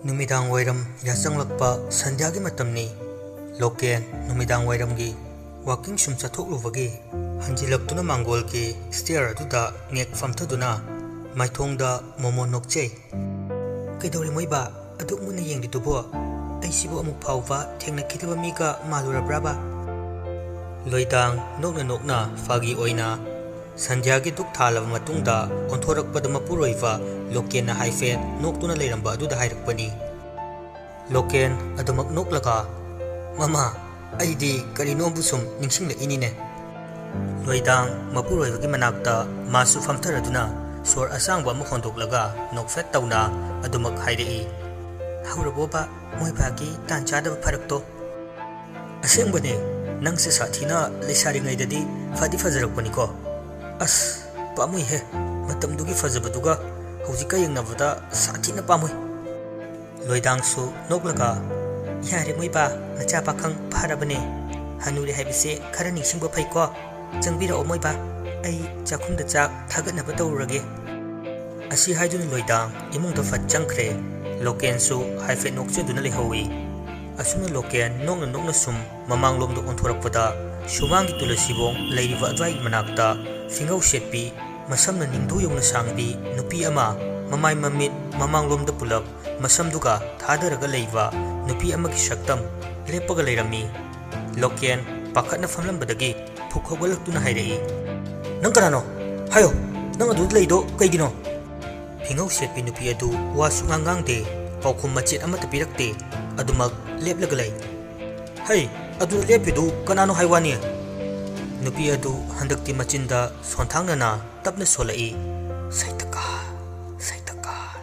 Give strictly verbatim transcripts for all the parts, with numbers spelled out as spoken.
ꯅꯨꯃꯤꯗꯥꯡ ꯋꯥꯏꯔꯝ ꯌꯥꯆꯪꯂꯛꯄ ꯁꯟꯙ꯭ꯌꯥꯒꯤ ꯃꯇꯝꯅꯤ꯫ ꯂꯣꯀꯦꯟ ꯅꯨꯃꯤꯗꯥꯡ ꯋꯥꯏꯔꯝꯒꯤ ꯋꯥꯀꯤꯡ ꯁꯨꯝ ꯆꯠꯊꯣꯛꯂꯨꯕꯒꯤ ꯍꯟꯖꯤꯜꯂꯛꯇꯨꯅ ꯃꯥꯡꯒꯣꯜꯒꯤ ꯁ꯭ꯇꯦꯌꯔ ꯑꯗꯨꯗ ꯉꯦꯛ ꯐꯝꯊꯗꯨꯅ ꯃꯥꯏꯊꯣꯡꯗ ꯃꯣꯃꯣꯟ ꯅꯣꯛꯆꯩ꯫ "ꯀꯩꯗꯧꯔꯦ ꯃꯣꯏꯕꯥ? ꯑꯗꯨꯛ ꯃꯨꯟꯅ ꯌꯦꯡꯂꯤꯗꯨꯕꯣ? ꯑꯩꯁꯤꯕꯨ ꯑꯃꯨꯛ ꯐꯥꯎꯕ ꯊꯦꯡꯅꯈꯤꯗꯕ ꯃꯤꯒ ꯃꯥꯜꯂꯨꯔꯕ꯭ꯔꯥꯕ?" ꯂꯣꯏꯗꯥꯡ ꯅꯣꯛꯅ ꯅꯣꯛꯅ ꯐꯥꯒꯤ ꯑꯣꯏꯅ ꯁꯟꯙ꯭ꯌꯥꯒꯤ ꯙꯨꯛ ꯊꯥꯜꯂꯕ ꯃꯇꯨꯡꯗ ꯑꯣꯟꯊꯣꯔꯛꯄꯗ ꯃꯄꯨꯔꯣꯏꯕ ꯂꯣꯀꯦꯟꯅ ꯍꯥꯏꯐꯦꯠ ꯅꯣꯛꯇꯨꯅ ꯂꯩꯔꯝꯕ ꯑꯗꯨꯗ ꯍꯥꯏꯔꯛꯄꯅꯤ꯫ ꯂꯣꯀꯦꯟ ꯑꯗꯨꯃꯛ ꯅꯣꯛꯂꯒ, "ꯃꯃꯥ, ꯑꯩꯗꯤ ꯀꯔꯤꯅꯣꯕꯨ ꯁꯨꯝ ꯅꯤꯡꯁꯤꯡꯂꯛꯏꯅꯤꯅꯦ꯫" ꯂꯣꯏꯗꯥꯡ ꯃꯄꯨꯔꯣꯏꯕꯒꯤ ꯃꯅꯥꯛꯇ ꯃꯥꯁꯨ ꯐꯝꯊꯔꯗꯨꯅ ꯁꯣꯔ ꯑꯁꯥꯡꯕ ꯑꯃ ꯍꯣꯟꯗꯣꯛꯂꯒ ꯅꯣꯛꯐꯦꯠ ꯇꯧꯅ ꯑꯗꯨꯃꯛ ꯍꯥꯏꯔꯛꯏ꯫ "ꯍꯧꯔꯕꯣꯕ ꯃꯣꯏꯕꯥꯒꯤ ꯇꯥꯟ ꯆꯥꯗꯕ ꯐꯔꯛꯇꯣ?" "ꯑꯁꯦꯡꯕꯅꯦ, ꯅꯪꯁꯦ ꯁꯥꯊꯤꯅ ꯂꯩꯁꯥꯔꯤꯉꯩꯗꯗꯤ ꯐꯗꯤ ꯐꯖꯔꯛꯄꯅꯤꯀꯣ꯫ ꯑꯁ, ꯄꯥꯝꯃꯨꯏꯍꯦ, ꯃꯇꯝꯗꯨꯒꯤ ꯐꯖꯕꯗꯨꯒ ꯍꯧꯖꯤꯛꯀ ꯌꯦꯡꯅꯕꯗ ꯁꯥꯊꯤꯅ ꯄꯥꯝꯃꯨꯏ꯫" ꯂꯣꯏꯗꯥꯡꯁꯨ ꯅꯣꯛꯂꯒ, "ꯌꯥꯔꯦ ꯃꯣꯏꯕꯥ, ꯅꯆꯥ ꯄꯥꯈꯪ ꯐꯥꯔꯕꯅꯦ꯫ ꯍꯅꯨꯔꯦ ꯍꯥꯏꯕꯁꯦ ꯈꯔ ꯅꯤꯡꯁꯤꯡꯕ ꯐꯩꯀꯣ꯫ ꯆꯪꯕꯤꯔꯛꯑꯣ ꯃꯣꯏꯕꯥ, ꯑꯩ ꯆꯥꯛꯈꯨꯝꯗ ꯆꯥꯛ ꯊꯥꯒꯠꯅꯕ ꯇꯧꯔꯨꯔꯒꯦ꯫" ꯑꯁꯤ ꯍꯥꯏꯗꯨꯅ ꯂꯣꯏꯗꯥꯡ ꯏꯃꯨꯡꯗ ꯐꯠ ꯆꯪꯈ꯭ꯔꯦ꯫ ꯂꯣꯀꯦꯟꯁꯨ ꯍꯥꯏꯐꯦꯠ ꯅꯣꯛꯆꯗꯨꯅ ꯂꯩꯍꯧꯏ꯫ ꯑꯁꯨꯝꯅ ꯂꯣꯀꯦꯟ ꯅꯣꯛꯅ ꯅꯣꯛꯅ ꯁꯨꯝ ꯃꯃꯥꯡꯂꯣꯝꯗ ꯑꯣꯟꯊꯣꯔꯛꯄꯗ, ꯁꯨꯃꯥꯡꯒꯤ ꯇꯨꯂꯁꯤꯕꯣꯡ ꯂꯩꯔꯤꯕ ꯑꯗꯨꯋꯥꯏꯒꯤ ꯃꯅꯥꯛꯇ ꯐꯤꯉꯧ ꯁꯦꯠꯄꯤ, ꯃꯁꯝꯅ ꯅꯤꯡꯗꯨ ꯌꯧꯅ ꯁꯥꯡꯕꯤ ꯅꯨꯄꯤ ꯑꯃ, ꯃꯃꯥꯏ ꯃꯃꯤꯠ ꯃꯃꯥꯡꯂꯣꯝꯗ ꯄꯨꯂꯞ ꯃꯁꯝꯗꯨꯒ ꯊꯥꯗꯔꯒ ꯂꯩꯕ ꯅꯨꯄꯤ ꯑꯃꯒꯤ ꯁꯛꯇꯝ ꯂꯦꯞꯄꯒ ꯂꯩꯔꯝꯃꯤ꯫ ꯂꯣꯀꯦꯟ ꯄꯥꯈꯠꯅ ꯐꯝꯂꯝꯕꯗꯒꯤ ꯐꯨꯛ ꯍꯧꯒꯠꯂꯛꯇꯨꯅ ꯍꯥꯏꯔꯛꯏ, "ꯅꯪ ꯀꯅꯥꯅꯣ? ꯍꯥꯏꯌꯣ, ꯅꯪ ꯑꯗꯨꯗ ꯂꯩꯗꯣ ꯀꯩꯒꯤꯅꯣ?" ꯐꯤꯉꯧ ꯁꯦꯠꯄꯤ ꯅꯨꯄꯤ ꯑꯗꯨ ꯋꯥ ꯁꯨꯉꯥꯡ ꯉꯥꯡꯗꯦ, ꯄꯥꯎꯈꯨꯝ ꯃꯆꯦꯠ ꯑꯃꯠꯇ ꯄꯤꯔꯛꯇꯦ, ꯑꯗꯨꯃꯛ ꯂꯦꯞꯂꯒ ꯂꯩ꯫ "ꯍꯩ, ꯑꯗꯨ ꯂꯦꯞꯄꯤꯗꯨ ꯀꯅꯥꯅꯣ ꯍꯥꯏ ꯋꯥꯅꯤ?" ꯅꯨꯄꯤ ꯑꯗꯨ ꯍꯟꯗꯛꯇꯤ ꯃꯆꯤꯟꯗ ꯁꯣꯟꯊꯥꯡꯅꯅ ꯇꯞꯅ ꯁꯣꯜꯂꯛꯏ, "ꯁꯩꯇꯀꯥ, ꯁꯩꯇꯀꯥ꯫"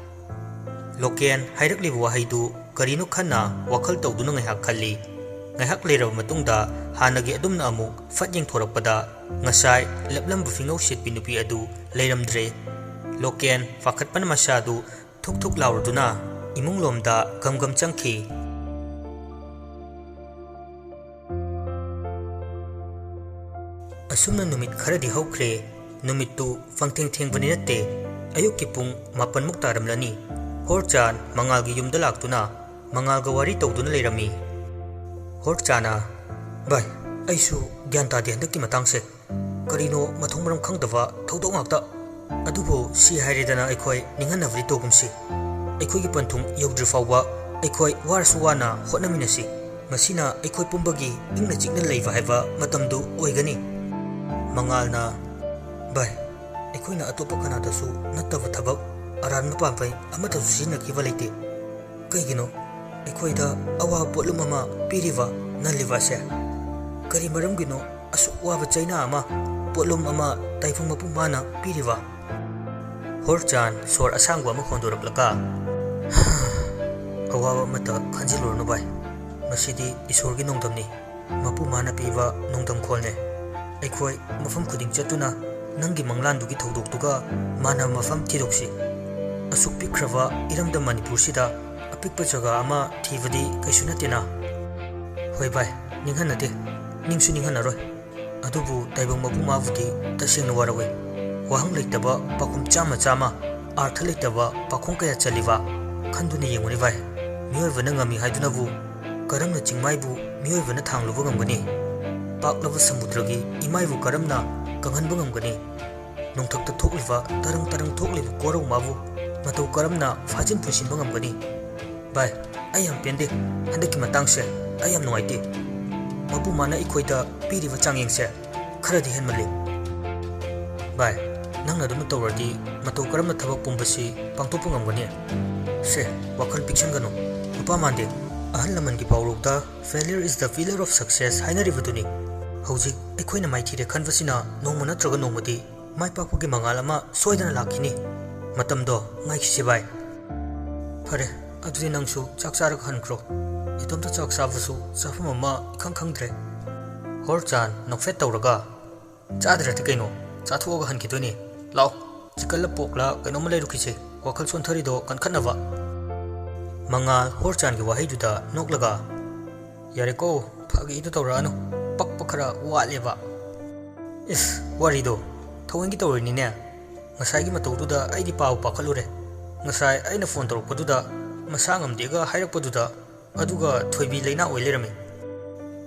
ꯂꯣꯀꯦꯟ ꯍꯥꯏꯔꯛꯂꯤꯕ ꯋꯥꯍꯩꯗꯨ ꯀꯔꯤꯅꯣ ꯈꯟꯅ ꯋꯥꯈꯜ ꯇꯧꯗꯨꯅ ꯉꯥꯏꯍꯥꯛ ꯈꯜꯂꯤ꯫ ꯉꯥꯏꯍꯥꯛ ꯂꯩꯔꯕ ꯃꯇꯨꯡꯗ ꯍꯥꯟꯅꯒꯤ ꯑꯗꯨꯝꯅ ꯑꯃꯨꯛ ꯐꯠ ꯌꯦꯡꯊꯣꯔꯛꯄꯗ ꯉꯁꯥꯏ ꯂꯦꯞꯂꯝꯕ ꯐꯤꯉꯧ ꯁꯦꯠꯄꯤ ꯅꯨꯄꯤ ꯑꯗꯨ ꯂꯩꯔꯝꯗ꯭ꯔꯦ꯫ ꯂꯣꯀꯦꯟ ꯄꯥꯈꯠꯄꯅ ꯃꯁꯥꯗꯨ ꯊꯨꯛ ꯊꯨꯛ ꯂꯥꯎꯔꯗꯨꯅ ꯏꯃꯨꯡꯂꯣꯝꯗ ꯒꯝ ꯒꯝ ꯆꯪꯈꯤ꯫ ꯑꯁꯨꯝꯅ ꯅꯨꯃꯤꯠ ꯈꯔꯗꯤ ꯍꯧꯈ꯭ꯔꯦ꯫ ꯅꯨꯃꯤꯠꯇꯨ ꯄꯪꯊꯦꯡ ꯊꯦꯡꯕꯅꯤ ꯅꯠꯇꯦ, ꯑꯌꯨꯛꯀꯤ ꯄꯨꯡ ꯃꯥꯄꯟꯃꯨꯛ ꯇꯥꯔꯝꯂꯅꯤ꯫ ꯍꯣꯔꯆꯥꯟ ꯃꯉꯥꯜꯒꯤ ꯌꯨꯝꯗ ꯂꯥꯛꯇꯨꯅ ꯃꯉꯥꯜꯒ ꯋꯥꯔꯤ ꯇꯧꯗꯨꯅ ꯂꯩꯔꯝꯃꯤ꯫ ꯍꯣꯔꯆꯥꯟꯅ, "ꯚꯥꯏ, ꯑꯩꯁꯨ ꯒ꯭ꯌꯥꯟ ꯇꯥꯗꯦ ꯍꯟꯗꯛꯀꯤ ꯃꯇꯥꯡꯁꯦ꯫ ꯀꯔꯤꯅꯣ ꯃꯊꯣꯡ ꯃꯔꯝ ꯈꯪꯗꯕ ꯊꯧꯗꯣꯛ ꯉꯥꯛꯇ꯫ ꯑꯗꯨꯕꯨ ꯁꯤ ꯍꯥꯏꯔꯦꯗꯅ ꯑꯩꯈꯣꯏ ꯅꯤꯡꯍꯟꯅꯕꯗꯤ ꯇꯧꯒꯨꯝꯁꯤ꯫ ꯑꯩꯈꯣꯏꯒꯤ ꯄꯟꯊꯨꯡ ꯌꯧꯗ꯭ꯔꯤ ꯐꯥꯎꯕ ꯑꯩꯈꯣꯏ ꯋꯥꯔꯁꯨ ꯋꯥꯅ ꯍꯣꯠꯅꯃꯤꯟꯅꯁꯤ꯫ ꯃꯁꯤꯅ ꯑꯩꯈꯣꯏ ꯄꯨꯝꯕꯒꯤ ꯏꯪꯅ ꯆꯤꯛꯅ ꯂꯩꯕ ꯍꯥꯏꯕ ꯃꯇꯝꯗꯨ ꯑꯣꯏꯒꯅꯤ꯫" ꯃꯉꯥꯜꯅ, "ꯚꯥꯏ, ꯑꯩꯈꯣꯏꯅ ꯑꯇꯣꯞꯄ ꯀꯅꯥꯗꯁꯨ ꯅꯠꯇꯕ ꯊꯕꯛ ꯑꯔꯥꯟꯕ ꯄꯥꯝꯕꯩ ꯑꯃꯠꯇꯁꯨ ꯁꯤꯖꯤꯟꯅꯈꯤꯕ ꯂꯩꯇꯦ꯫ ꯀꯩꯒꯤꯅꯣ ꯑꯩꯈꯣꯏꯗ ꯑꯋꯥꯕ ꯄꯣꯠꯂꯨꯝ ꯑꯃ ꯄꯤꯔꯤꯕ ꯅꯜꯂꯤꯕ ꯑꯁꯦ? ꯀꯔꯤ ꯃꯔꯝꯒꯤꯅꯣ ꯑꯁꯨꯛ ꯋꯥꯕ ꯆꯩꯅꯥ ꯑꯃ, ꯄꯣꯠꯂꯨꯝ ꯑꯃ ꯇꯥꯏꯕꯪ ꯃꯄꯨ ꯃꯥꯅ ꯄꯤꯔꯤꯕ?" ꯍꯣꯔꯆꯥꯟ ꯁꯣꯔ ꯑꯁꯥꯡꯕ ꯑꯃ ꯍꯣꯟꯗꯣꯔꯛꯂꯒ, "ꯑꯋꯥꯕ ꯑꯃꯠꯇ ꯈꯟꯖꯤꯜꯂꯨꯔꯅꯨ ꯚꯥꯏ, ꯃꯁꯤꯗꯤ ꯏꯁꯣꯔꯒꯤ ꯅꯣꯡꯗꯝꯅꯤ, ꯃꯄꯨ ꯃꯥꯅ ꯄꯤꯕ ꯅꯣꯡꯗꯝꯈꯣꯜꯅꯦ꯫ ꯑꯩꯈꯣꯏ ꯃꯐꯝ ꯈꯨꯗꯤꯡ ꯆꯠꯇꯨꯅ ꯅꯪꯒꯤ ꯃꯪꯂꯥꯟꯗꯨꯒꯤ ꯊꯧꯗꯣꯛꯇꯨꯒ ꯃꯥꯟꯅꯕ ꯃꯐꯝ ꯊꯤꯗꯣꯛꯁꯤ꯫ ꯑꯁꯨꯛ ꯄꯤꯛꯈ꯭ꯔꯕ ꯏꯔꯝꯗꯝ ꯃꯅꯤꯄꯨꯔꯁꯤꯗ ꯑꯄꯤꯛꯄ ꯖꯒꯥ ꯑꯃ ꯊꯤꯕꯗꯤ ꯀꯩꯁꯨ ꯅꯠꯇꯦꯅ꯫" "ꯍꯣꯏ ꯚꯥꯏ, ꯅꯤꯡꯍꯟꯅꯗꯦ, ꯅꯤꯡꯁꯨ ꯅꯤꯡꯍꯟꯅꯔꯣꯏ꯫ ꯑꯗꯨꯕꯨ ꯇꯥꯏꯕꯪ ꯃꯄꯨ ꯃꯥꯕꯨꯗꯤ ꯇꯁꯦꯡꯅ ꯋꯥꯔꯧꯏ꯫ ꯋꯥꯍꯪ ꯂꯩꯇꯕ ꯄꯥꯎꯈꯨꯝ ꯆꯥꯝꯃ ꯆꯥꯝꯃ, ꯑꯥꯔꯊ ꯂꯩꯇꯕ ꯄꯥꯎꯈꯨꯝ ꯀꯌꯥ ꯆꯜꯂꯤꯕ? ꯈꯟꯗꯨꯅ ꯌꯦꯡꯉꯨꯅꯦ ꯚꯥꯏ, ꯃꯤꯑꯣꯏꯕꯅ ꯉꯝꯃꯤ ꯍꯥꯏꯗꯨꯅꯕꯨ ꯀꯔꯝꯅ ꯆꯤꯡꯃꯥꯏꯕꯨ ꯃꯤꯑꯣꯏꯕꯅ ꯊꯥꯡꯂꯨꯕ ꯉꯝꯒꯅꯤ? ꯄꯥꯛꯂꯕ ꯁꯃꯨꯗ꯭ꯔꯒꯤ ꯏꯃꯥꯏꯕꯨ ꯀꯔꯝꯅ ꯀꯪꯍꯟꯕ ꯉꯝꯒꯅꯤ? ꯅꯣꯡꯊꯛꯇ ꯊꯣꯛꯂꯤꯕ ꯇꯔꯪ ꯇꯔꯪ ꯊꯣꯛꯂꯤꯕ ꯀꯣꯔꯧ ꯃꯥꯕꯨ ꯃꯇꯧ ꯀꯔꯝꯅ ꯐꯥꯖꯤꯟ ꯄꯨꯟꯁꯤꯟꯕ ꯉꯝꯒꯅꯤ? ꯚꯥꯏ, ꯑꯩ ꯌꯥꯝ ꯄꯦꯟꯗꯦ꯫ ꯍꯟꯗꯛꯀꯤ ꯃꯇꯥꯡꯁꯦ ꯑꯩ ꯌꯥꯝ ꯅꯨꯡꯉꯥꯏꯇꯦ꯫ ꯃꯄꯨ ꯃꯥꯅ ꯑꯩꯈꯣꯏꯗ ꯄꯤꯔꯤꯕ ꯆꯥꯡꯌꯦꯡꯁꯦ ꯈꯔꯗꯤ ꯍꯦꯟꯃꯜꯂꯤ꯫ ꯚꯥꯏ, ꯅꯪꯅ ꯑꯗꯨꯝ ꯇꯧꯔꯗꯤ ꯃꯇꯧ ꯀꯔꯝꯅ ꯊꯕꯛ ꯄꯨꯝꯕꯁꯤ ꯄꯥꯡꯊꯣꯛꯄ ꯉꯝꯒꯅꯤ? ꯁꯦ, ꯋꯥꯈꯜ ꯄꯤꯛꯁꯟꯒꯅꯨ꯫ ꯅꯨꯄꯥ ꯃꯥꯟꯗꯦ꯫ ꯑꯍꯜ ꯂꯃꯟꯒꯤ ꯄꯥꯎꯔꯧꯗ 'Failure is the pillar of success' ꯍꯥꯏꯅꯔꯤꯕꯗꯨꯅꯤ꯫ ꯍꯧꯖꯤꯛ ꯑꯩꯈꯣꯏꯅ ꯃꯥꯏꯊꯤꯔꯦ ꯈꯟꯕꯁꯤꯅ ꯅꯣꯡꯃ ꯅꯠꯇ꯭ꯔꯒ ꯅꯣꯡꯃꯗꯤ ꯃꯥꯏ ꯄꯥꯛꯄꯒꯤ ꯃꯉꯥꯜ ꯑꯃ ꯁꯣꯏꯗꯅ ꯂꯥꯛꯈꯤꯅꯤ꯫ ꯃꯇꯝꯗꯣ ꯉꯥꯏꯈꯤꯁꯤ ꯚꯥꯏ꯫ ꯐꯔꯦ, ꯑꯗꯨꯗꯤ ꯅꯪꯁꯨ ꯆꯥꯛ ꯆꯥꯔꯒ ꯍꯟꯈ꯭ꯔꯣ꯫ ꯏꯇꯣꯝꯇ ꯆꯥꯛ ꯆꯥꯕꯁꯨ ꯆꯥꯐꯝ ꯑꯃ ꯏꯈꯪ ꯈꯪꯗ꯭ꯔꯦ꯫" ꯍꯣꯔꯆꯥꯟ ꯅꯣꯛꯐꯦꯠ ꯇꯧꯔꯒ, "ꯆꯥꯗ꯭ꯔꯗꯤ ꯀꯩꯅꯣ? ꯆꯥꯊꯣꯛꯑꯒ ꯍꯟꯈꯤꯗꯣꯏꯅꯦ꯫ ꯂꯥꯛꯑꯣ, ꯆꯤꯛꯀꯜꯂ ꯄꯣꯛꯂ ꯀꯩꯅꯣꯝꯃ ꯂꯩꯔꯨꯈꯤꯁꯦ, ꯋꯥꯈꯜ ꯁꯣꯟꯊꯔꯤꯗꯣ ꯀꯟꯈꯠꯅꯕ꯫" ꯃꯉꯥꯜ ꯍꯣꯔꯆꯥꯟꯒꯤ ꯋꯥꯍꯩꯗꯨꯗ ꯅꯣꯛꯂꯒ, "ꯌꯥꯔꯦꯀꯣ, ꯐꯥꯒꯤꯗꯣ ꯇꯧꯔꯛꯑꯅꯨ, ꯄꯛꯄ ꯈꯔ ꯋꯥꯠꯂꯦꯕ꯫" "ꯏꯁ, ꯋꯥꯔꯤꯗꯣ ꯊꯑꯣꯏꯒꯤ ꯇꯧꯔꯤꯅꯤꯅꯦ꯫ ꯉꯁꯥꯏꯒꯤ ꯃꯇꯧꯗꯨꯗ ꯑꯩꯗꯤ ꯄꯥꯕꯨ ꯄꯥꯈꯠꯂꯨꯔꯦ꯫ ꯉꯁꯥꯏ ꯑꯩꯅ ꯐꯣꯟ ꯇꯧꯔꯛꯄꯗꯨꯗ ꯃꯁꯥ ꯉꯝꯗꯦꯒ ꯍꯥꯏꯔꯛꯄꯗꯨꯗ, ꯑꯗꯨꯒ ꯊꯣꯏꯕꯤ ꯂꯩꯅꯥ ꯑꯣꯏ ꯂꯩꯔꯝꯃꯤ꯫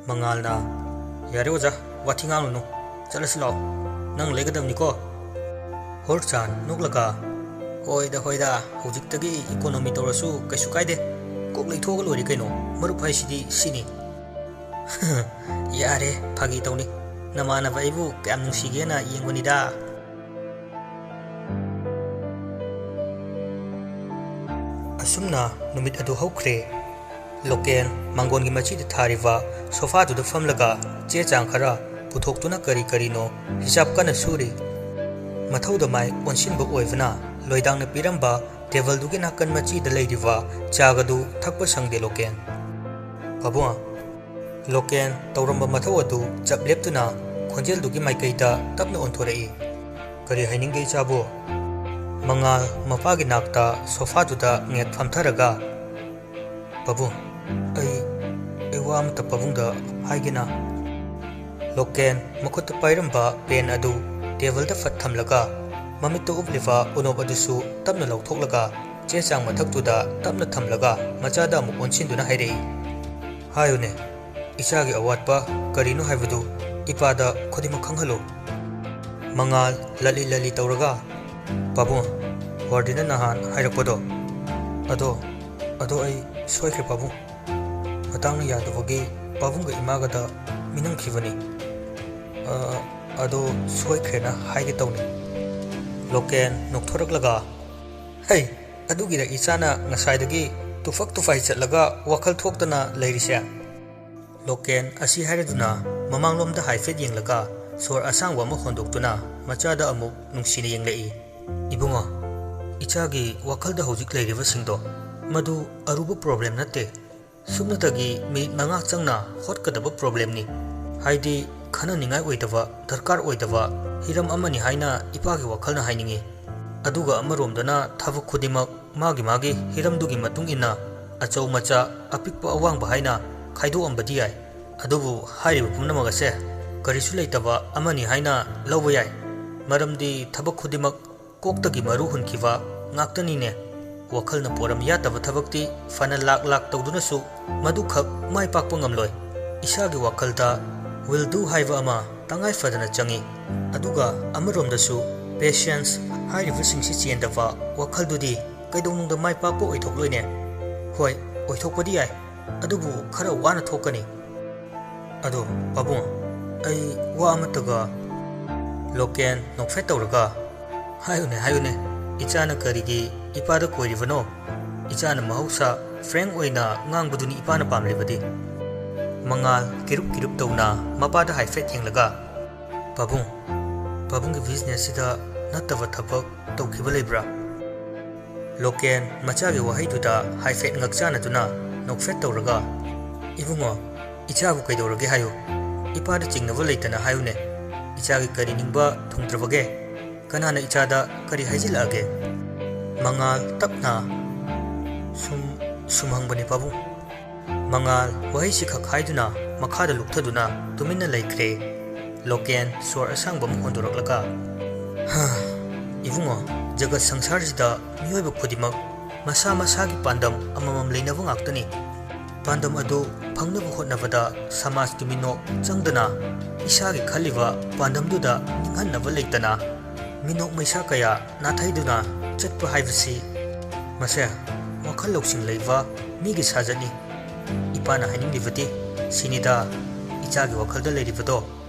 ꯃꯉꯥꯜꯅ, "ꯌꯥꯔꯦ ꯑꯣꯖꯥ, ꯋꯥꯊꯤ ꯉꯥꯡꯂꯨꯅꯨ, ꯆꯠꯂꯁꯤ ꯂꯥꯛꯑꯣ, ꯅꯪ ꯂꯩꯒꯗꯕꯅꯤꯀꯣ?" ꯍꯣꯔꯆꯥꯟ ꯅꯣꯛꯂꯒ, "ꯍꯣꯏꯗ ꯍꯣꯏꯗ, ꯍꯧꯖꯤꯛꯇꯒꯤ ꯏꯀꯣꯅꯣꯃꯤ ꯇꯧꯔꯁꯨ ꯀꯩꯁꯨ ꯀꯥꯏꯗꯦ, ꯀꯣꯛ ꯂꯩꯊꯣꯛꯑꯒ ꯂꯣꯏꯔꯦ ꯀꯩꯅꯣ, ꯃꯔꯨꯞ ꯍꯥꯏꯁꯤꯗꯤ ꯁꯤꯅꯤ꯫" "ꯌꯥꯔꯦ, ꯐꯥꯒꯤ ꯇꯧꯅꯤ, ꯅꯃꯥꯟꯅꯕ ꯑꯩꯕꯨ ꯀꯌꯥꯝ ꯅꯨꯡꯁꯤꯒꯦꯅ ꯌꯦꯡꯕꯅꯤꯗ꯫" ꯑꯁꯨꯝꯅ ꯅꯨꯃꯤꯠ ꯑꯗꯨ ꯍꯧꯈ꯭ꯔꯦ꯫ ꯂꯣꯀꯦꯟ ꯃꯥꯡꯒꯣꯟꯒꯤ ꯃꯆꯤꯗ ꯊꯥꯔꯤꯕ ꯁꯣꯐꯥꯗꯨꯗ ꯐꯝꯂꯒ ꯆꯦ ꯆꯥꯡ ꯈꯔ ꯄꯨꯊꯣꯛꯇꯨꯅ ꯀꯔꯤ ꯀꯔꯤꯅꯣ ꯍꯤꯁꯥꯞ ꯀꯟꯅ ꯁꯨꯔꯤ꯫ ꯃꯊꯧꯗ ꯃꯥꯏ ꯑꯣꯟꯁꯤꯟꯕ ꯑꯣꯏꯕꯅ ꯂꯣꯏꯗꯥꯡꯅ ꯄꯤꯔꯝꯕ ꯇꯦꯕꯜꯗꯨꯒꯤ ꯅꯥꯀꯟ ꯃꯆꯤꯗ ꯂꯩꯔꯤꯕ ꯆꯥꯒꯗꯨ ꯊꯛꯄ ꯁꯪꯗꯦ ꯂꯣꯀꯦꯟ꯫ "ꯄꯥꯕꯨꯡ꯫" ꯂꯣꯀꯦꯟ ꯇꯧꯔꯝꯕ ꯃꯊꯧ ꯑꯗꯨ ꯆꯞ ꯂꯦꯞꯇꯨꯅ ꯈꯣꯟꯖꯦꯜꯗꯨꯒꯤ ꯃꯥꯏꯀꯩꯗ ꯇꯞꯅ ꯑꯣꯟꯊꯣꯔꯛꯏ꯫ "ꯀꯔꯤ ꯍꯥꯏꯅꯤꯡꯒꯦ ꯏꯆꯥꯕꯨ?" ꯃꯉꯥꯜ ꯃꯄꯥꯒꯤ ꯅꯥꯛꯇ ꯁꯣꯐꯥꯗꯨꯗ ꯉꯦꯛ ꯐꯝꯊꯔꯒ, "ꯄꯥꯕꯨꯡ, ꯑꯩ, ꯑꯩ ꯋꯥ ꯑꯃꯇ ꯄꯥꯕꯨꯡꯗ ꯍꯥꯏꯒꯦꯅ꯫" ꯂꯣꯀꯦꯟ ꯃꯈꯨꯠꯇ ꯄꯥꯏꯔꯝꯕ ꯄꯦꯟ ꯑꯗꯨ ꯇꯦꯕꯜꯗ ꯐꯠ ꯊꯝꯂꯒ, ꯃꯃꯤꯠꯇ ꯎꯞꯂꯤꯕ ꯎꯅꯣꯞ ꯑꯗꯨꯁꯨ ꯇꯞꯅ ꯂꯧꯊꯣꯛꯂꯒ, ꯆꯦ ꯆꯥꯡ ꯃꯊꯛꯇꯨꯗ ꯇꯞꯅ ꯊꯝꯂꯒ ꯃꯆꯥꯗ ꯑꯃꯨꯛ ꯑꯣꯟꯁꯤꯟꯗꯨꯅ ꯍꯥꯏꯔꯛꯏ, "ꯍꯥꯏꯌꯨꯅꯦ, ꯏꯆꯥꯒꯤ ꯑꯋꯥꯠꯄ ꯀꯔꯤꯅꯣ ꯍꯥꯏꯕꯗꯨ ꯏꯄꯥꯗ ꯈꯨꯗꯤꯡꯃꯛ ꯈꯪꯍꯜꯂꯨ꯫" ꯃꯉꯥꯜ ꯂꯠꯂꯤ ꯂꯠꯂꯤ ꯇꯧꯔꯒ, "ꯄꯥꯕꯨꯡ, ꯋꯥꯔꯗꯦꯟꯅ ꯅꯍꯥꯟ ꯍꯥꯏꯔꯛꯄꯗꯣ, ꯑꯗꯣ, ꯑꯗꯣ ꯑꯩ ꯁꯣꯏꯈ꯭ꯔꯦ ꯄꯥꯕꯨꯡ꯫ ꯃꯇꯥꯡꯅ ꯌꯥꯗꯕꯒꯤ ꯄꯥꯕꯨꯡꯒ ꯏꯃꯥꯒꯗ ꯃꯤꯅꯝꯈꯤꯕꯅꯤ꯫ ꯑ, ꯑꯗꯣ ꯁꯣꯏꯈ꯭ꯔꯦꯅ ꯍꯥꯏꯒꯦ ꯇꯧꯅꯤ꯫" ꯂꯣꯀꯦꯟ ꯅꯣꯛꯊꯣꯔꯛꯂꯒ, "ꯍꯩ, ꯑꯗꯨꯒꯤꯔ ꯏꯆꯥꯅ ꯉꯁꯥꯏꯗꯒꯤ ꯇꯨꯐꯛ ꯇꯨꯐꯥꯏ ꯆꯠꯂꯒ ꯋꯥꯈꯜ ꯊꯣꯛꯇꯅ ꯂꯩꯔꯤꯁꯦ?" ꯂꯣꯀꯦꯟ ꯑꯁꯤ ꯍꯥꯏꯔꯗꯨꯅ ꯃꯃꯥꯡꯂꯣꯝꯗ ꯍꯥꯏꯐꯦꯠ ꯌꯦꯡꯂꯒ ꯁꯣꯔ ꯑꯁꯥꯡꯕ ꯑꯃ ꯍꯣꯟꯗꯣꯛꯇꯨꯅ ꯃꯆꯥꯗ ꯑꯃꯨꯛ ꯅꯨꯡꯁꯤꯅ ꯌꯦꯡꯂꯛꯏ꯫ "ꯏꯕꯨꯡꯉꯣ, ꯏꯆꯥꯒꯤ ꯋꯥꯈꯜꯗ ꯍꯧꯖꯤꯛ ꯂꯩꯔꯤꯕꯁꯤꯡꯗꯣ ꯃꯗꯨ ꯑꯔꯨꯕ ꯄ꯭ꯔꯣꯕ꯭ꯂꯦꯝ ꯅꯠꯇꯦ꯫ ꯁꯨꯞꯅꯇꯒꯤ ꯃꯤꯅꯤꯠ ꯃꯉꯥ ꯆꯪꯅ ꯍꯣꯠꯀꯗꯕ ꯄ꯭ꯔꯣꯕ꯭ꯂꯦꯝꯅꯤ꯫ ꯍꯥꯏꯗꯤ ꯈꯟꯅꯅꯤꯡꯉꯥꯏ ꯑꯣꯏꯗꯕ, ꯗꯔꯀꯥꯔ ꯑꯣꯏꯗꯕ ꯍꯤꯔꯝ ꯑꯃꯅꯤ ꯍꯥꯏꯅ ꯏꯄꯥꯒꯤ ꯋꯥꯈꯜꯅ ꯍꯥꯏꯅꯤꯡꯏ꯫ ꯑꯗꯨꯒ ꯑꯃꯔꯣꯝꯗꯅ ꯊꯕꯛ ꯈꯨꯗꯤꯡꯃꯛ ꯃꯥꯒꯤ ꯃꯥꯒꯤ ꯍꯤꯔꯝꯗꯨꯒꯤ ꯃꯇꯨꯡ ꯏꯟꯅ ꯑꯆꯧ ꯃꯆꯥ, ꯑꯄꯤꯛꯄ ꯑꯋꯥꯡꯕ ꯍꯥꯏꯅ ꯈꯥꯏꯗꯣꯛꯑꯝꯕꯗꯤ ꯌꯥꯏ꯫ ꯑꯗꯨꯕꯨ ꯍꯥꯏꯔꯤꯕ ꯄꯨꯝꯅꯃꯛ ꯑꯁꯦ ꯀꯔꯤꯁꯨ ꯂꯩꯇꯕ ꯑꯃꯅꯤ ꯍꯥꯏꯅ ꯂꯧꯕ ꯌꯥꯏ꯫ ꯃꯔꯝꯗꯤ ꯊꯕꯛ ꯈꯨꯗꯤꯡꯃꯛ ꯀꯣꯛꯇꯒꯤ ꯃꯔꯨ ꯍꯨꯟꯈꯤꯕ ꯉꯥꯛꯇꯅꯤꯅꯦ꯫ ꯋꯥꯈꯜꯅ ꯄꯣꯔꯝ ꯌꯥꯠꯇꯕ ꯊꯕꯛꯇꯤ ꯐꯅ ꯂꯥꯛ ꯂꯥꯛ ꯇꯧꯗꯨꯅꯁꯨ ꯃꯗꯨꯈꯛ ꯃꯥꯏ ꯄꯥꯛꯄ ꯉꯝꯂꯣꯏ꯫ ꯏꯁꯥꯒꯤ ꯋꯥꯈꯜꯗ will do ꯍꯥꯏꯕ ꯑꯃ ꯇꯉꯥꯏ ꯐꯗꯅ ꯆꯪꯏ꯫ ꯑꯗꯨꯒ ꯑꯃꯔꯣꯝꯗꯁꯨ patience ꯍꯥꯏꯔꯤꯕꯁꯤꯡꯁꯤ ꯆꯦꯟꯗꯕ ꯋꯥꯈꯜꯗꯨꯗꯤ ꯀꯩꯗꯧꯅꯨꯡꯗ ꯃꯥꯏ ꯄꯥꯛꯄ ꯑꯣꯏꯊꯣꯛꯂꯣꯏꯅꯦ꯫ ꯍꯣꯏ, ꯑꯣꯏꯊꯣꯛꯄꯗꯤ ꯌꯥꯏ, ꯑꯗꯨꯕꯨ ꯈꯔ ꯋꯥꯅ ꯊꯣꯛꯀꯅꯤ꯫ ꯑꯗꯣ ꯄꯥꯕꯨꯡ, ꯑꯩ ꯋꯥ ꯑꯃꯠꯇꯒ꯫ ꯂꯣꯀꯦꯟ ꯅꯣꯛꯐꯦꯠ ꯇꯧꯔꯒ, "ꯍꯥꯏꯌꯨꯅꯦ, ꯍꯥꯏꯌꯨꯅꯦ, ꯏꯆꯥꯅ ꯀꯔꯤꯒꯤ ꯏꯄꯥꯗ ꯀꯣꯏꯔꯤꯕꯅꯣ? ꯏꯆꯥꯅ ꯃꯍꯧꯁꯥ frank ꯑꯣꯏꯅ ꯉꯥꯡꯕꯗꯨꯅꯤ ꯏꯄꯥꯅ ꯄꯥꯝꯂꯤꯕꯗꯤ꯫" ꯃꯉꯥꯜ ꯀꯤꯔꯨꯞ ꯀꯤꯔꯨꯞ ꯇꯧꯅ ꯃꯄꯥꯗ ꯍꯥꯏꯐꯦꯠ ꯌꯦꯡꯂꯒ, "ꯄꯥꯕꯨꯡ, ꯄꯥꯕꯨꯡꯒꯤ businessꯁꯤꯗ ꯅꯠꯇꯕ ꯊꯕꯛ ꯇꯧꯈꯤꯕ ꯂꯩꯕ꯭ꯔꯥ?" ꯂꯣꯀꯦꯟ ꯃꯆꯥꯒꯤ ꯋꯥꯍꯩꯗꯨꯗ ꯍꯥꯏꯐꯦꯠ ꯉꯛꯆꯥꯅꯗꯨꯅ ꯅꯣꯛꯐꯦꯠ ꯇꯧꯔꯒ, "ꯏꯕꯨꯡꯉꯣ, ꯏꯆꯥꯕꯨ ꯀꯩꯗꯧꯔꯒꯦ ꯍꯥꯏꯌꯨ꯫ ꯏꯄꯥꯗ ꯆꯤꯡꯅꯕ ꯂꯩꯇꯅ ꯍꯥꯏꯌꯨꯅꯦ꯫ ꯏꯆꯥꯒꯤ ꯀꯔꯤ ꯅꯤꯡꯕ ꯊꯨꯡꯗ꯭ꯔꯕꯒꯦ? ꯀꯅꯥꯅ ꯏꯆꯥꯗ ꯀꯔꯤ ꯍꯥꯏꯖꯤꯜꯂꯛꯑꯒꯦ?" ꯃꯉꯥꯜ ꯇꯞꯅ, "ꯁꯨꯝ, ꯁꯨꯝ ꯍꯪꯕꯅꯦ ꯄꯥꯕꯨꯡ꯫" ꯃꯉꯥꯜ ꯋꯥꯍꯩꯁꯤꯈꯛ ꯍꯥꯏꯗꯨꯅ ꯃꯈꯥꯗ ꯂꯨꯞꯊꯗꯨꯅ ꯇꯨꯃꯤꯟꯅ ꯂꯩꯈ꯭ꯔꯦ꯫ ꯂꯣꯀꯦꯟ ꯁꯣꯔ ꯑꯁꯥꯡꯕ ꯑꯃ ꯍꯣꯟꯗꯣꯔꯛꯂꯒ, "ꯍꯥ, ꯏꯕꯨꯡꯉꯣ, ꯖꯒꯠ ꯁꯪꯁꯥꯔꯁꯤꯗ ꯃꯤꯑꯣꯏꯕ ꯈꯨꯗꯤꯡꯃꯛ ꯃꯁꯥ ꯃꯁꯥꯒꯤ ꯄꯥꯟꯗꯝ ꯑꯃꯃꯝ ꯂꯩꯅꯕ ꯉꯥꯛꯇꯅꯤ꯫ ꯄꯥꯟꯗꯝ ꯑꯗꯨ ꯐꯪꯅꯕ ꯍꯣꯠꯅꯕꯗ ꯁꯃꯥꯖꯀꯤ ꯃꯤꯅꯣꯛ ꯆꯪꯗꯅ ꯏꯁꯥꯒꯤ ꯈꯜꯂꯤꯕ ꯄꯥꯟꯗꯝꯗꯨꯗ ꯅꯤꯡꯍꯟꯅꯕ ꯂꯩꯇꯅ ꯃꯤꯅꯣꯛ ꯃꯩꯁꯥ ꯀꯌꯥ ꯅꯥꯊꯩꯗꯨꯅ ꯆꯠꯄ ꯍꯥꯏꯕꯁꯤ, ꯃꯁꯦ ꯋꯥꯈꯜ ꯂꯧꯁꯤꯡ ꯂꯩꯕ ꯃꯤꯒꯤ ꯁꯥꯖꯠꯅꯤ꯫ ꯏꯄꯥꯅ ꯍꯥꯏꯅꯤꯡꯂꯤꯕꯗꯤ ꯁꯤꯅꯤꯗ, ꯏꯆꯥꯒꯤ ꯋꯥꯈꯜꯗ ꯂꯩꯔꯤꯕꯗꯣ